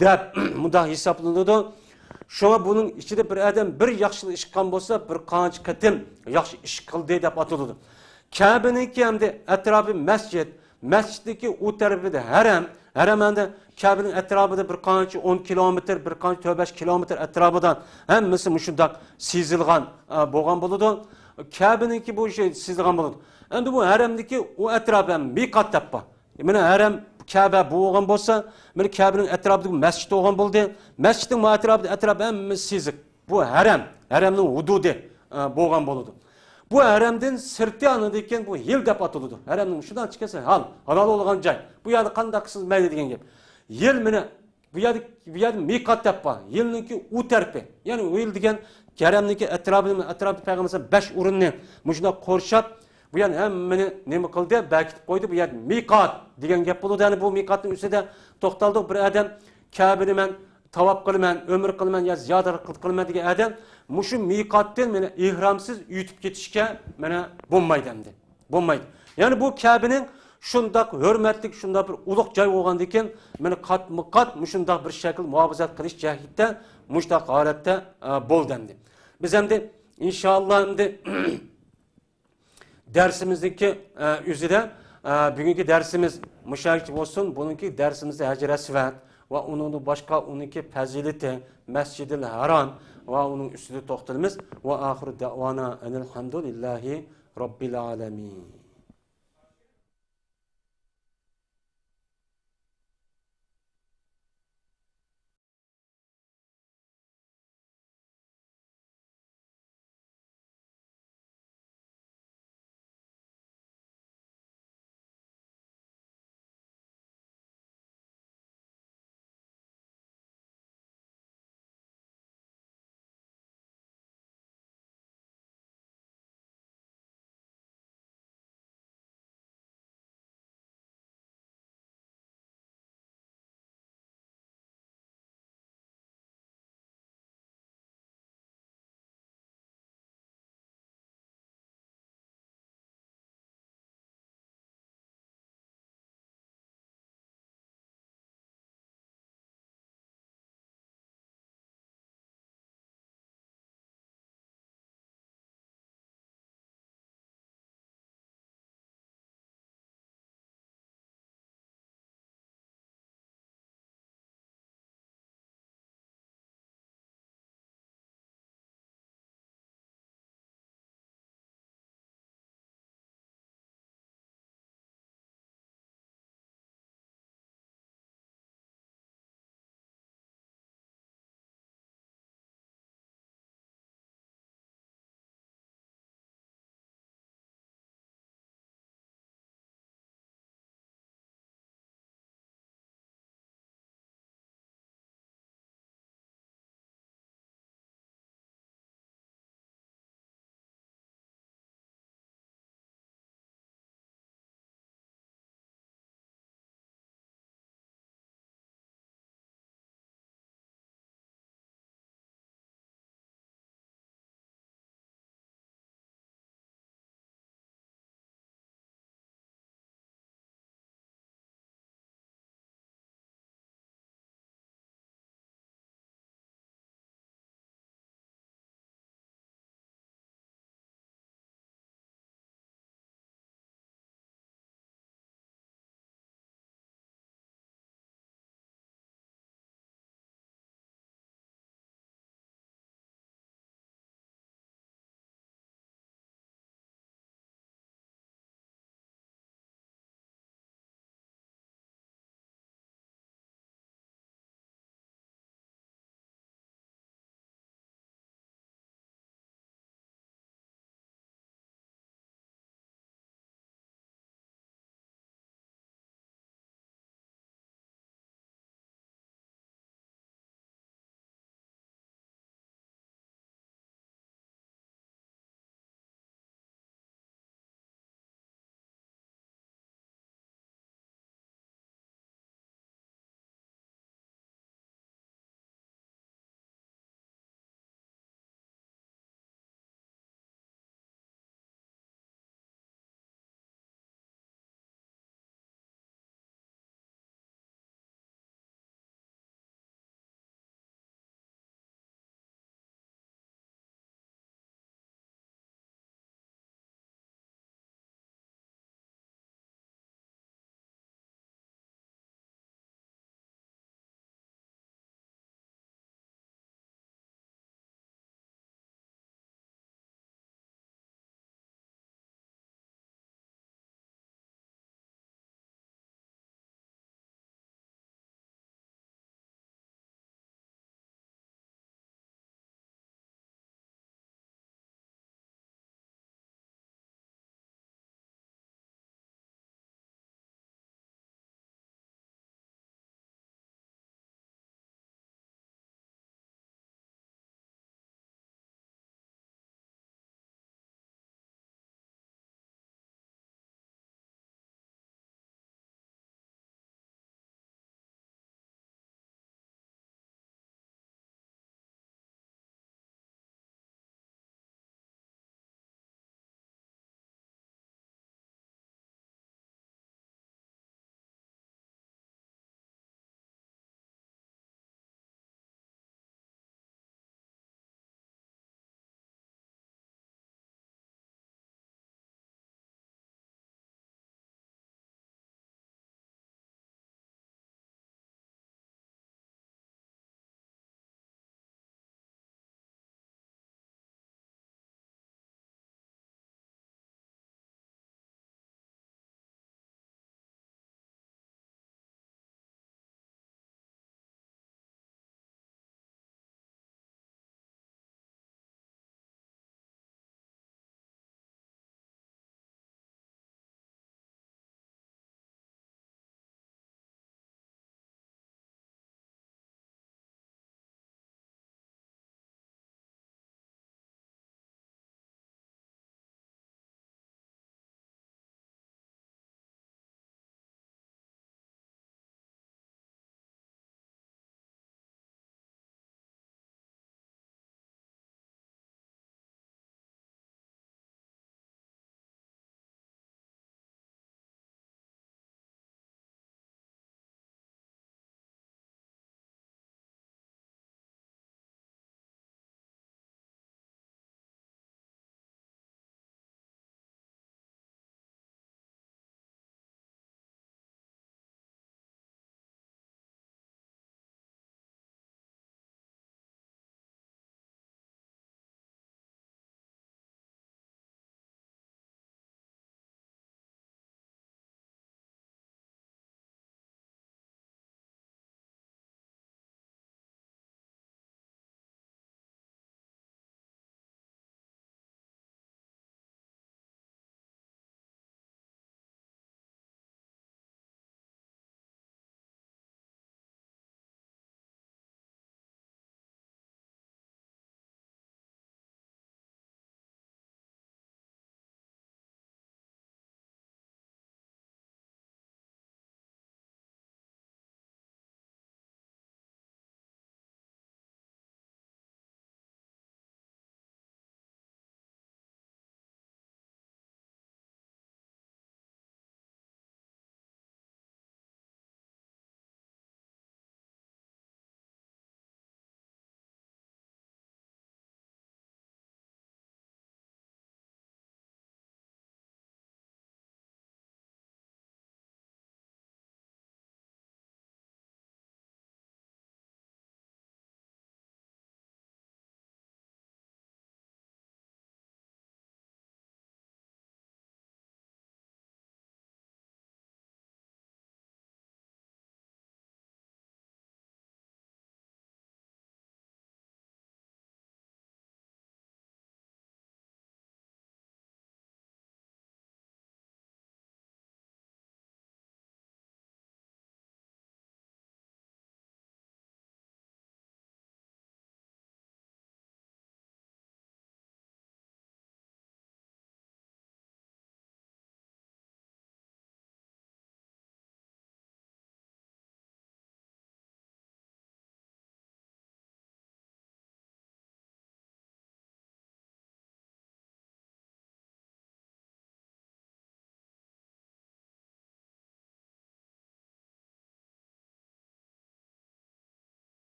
دەپ مۇنداق ھېسابلىنىدۇ. شۇڭا بۇنىڭ ئىچىدە بىر ئادەم بىر ياخشى ئىش قىلغان بولسا، بىر قانچە قېتىم ياخشى ئىش قىلدى دەپ ئاتىلىدۇ. كەبىنىڭكى ئەمدى ئەتراپى مەسچىت، مەسچىتنىڭكى ئۇ تەرىپىدە ھەرەم، ھەرەم ئەمدى كەبىنىڭ ئەتراپىدا بىر قانچە ئون كىلومېتىر، بىر قانچە تۆت بەش كىلومېتىر ئەتراپىدا ھەممىسى مۇشۇنداق سىزىلغان، ئە، بولغان بولىدۇ. كەبىنىڭكى بۇ ئىشى سىزىلغان بولىدۇ. ئەمدى بۇ ھەرەمدىكى ئۇ ئەتراپ ھەم مىقات دەپ بار. مانا ھەرەم كەبە بۇ بولغان بولسا، مانا كەبىنىڭ ئەتراپىدىكى مەسچىت بولغان بولدى. مەسچىتنىڭ بۇ ئەتراپىدا، ئەتراپ ھەممىسى سىزىق. بۇ ھەرەم، ھەرەمنىڭ ھۇدۇدى، ئە، بولغان بولىدۇ. بۇ ھەرەمدىن سىرتى ئاندىن كېيىن بۇ ھىل دەپ ئاتىلىدۇ. ھەرەمنىڭ شۇنداق چىقىسى ھال، ھالال بولغان جاي. بۇ يەردە قانداق قىلسىڭىز مەيلى دېگەن گەپ. ھىل مانا بۇ يەردە، بۇ يەردە مىقات دەپ بار. ھىلنىڭكى ئۇ تەرىپى. يەنى ئۇ ھىل دېگەن ھەرەمنىڭكى ئەتراپىنى، ئەتراپىدا پەيغەمبەر بەش ئورۇننى مۇشۇنداق قورشاپ، بۇ يەرنى ھەممىنى نېمە قىلدى؟ بەركىتىپ قويدى. بۇ يەردە مىقات دېگەن گەپ بولىدۇ. يەنى بۇ مىقاتنىڭ ئۈستىدە توختالدۇق. بىر ئادەم كەبىنى مەن تاۋاپ قىلىمەن، ئۆمرە قىلىمەن يا زىيارەت قىلىمەن دېگەن ئادەم مۇشۇ مىقاتتىن مانا ئېھرامسىز ئۆتۈپ كېتىشكە مانا بولمايدۇ ئەمدى. بولمايدۇ. يەنى بۇ كەبىنىڭ شۇنداق ھۆرمەتلىك، شۇنداق بىر ئۇلۇغ جاي بولغاندىكىن، مانا قاتمۇ قات مۇشۇنداق بىر شەكىل مۇھاپىزەت قىلىش جەھەتتە مۇشۇنداق ھالەتتە، ئە، بولدى ئەمدى. بىز ئەمدى ئىنشائاللا ئەمدى دەرسىمىزنىڭكى، ئە، ئۆزىدە، ئە، بۈگۈنكى دەرسىمىز مۇشۇ يەرگىچە بولسۇن. بۇنىڭكى دەرسىمىزدە ھەجر ئەسۋەد ۋە ئۇنىڭدىن باشقا ئۇنىڭكى پەزىلىتى، مەسجىدىل ھارام ۋە ئۇنىڭ ئۈستىدە توختىلىمىز. ۋە ئاخىرۇ دەۋانا ئەنىل ھەمدۇلىللاھى رەببىل ئالەمىن.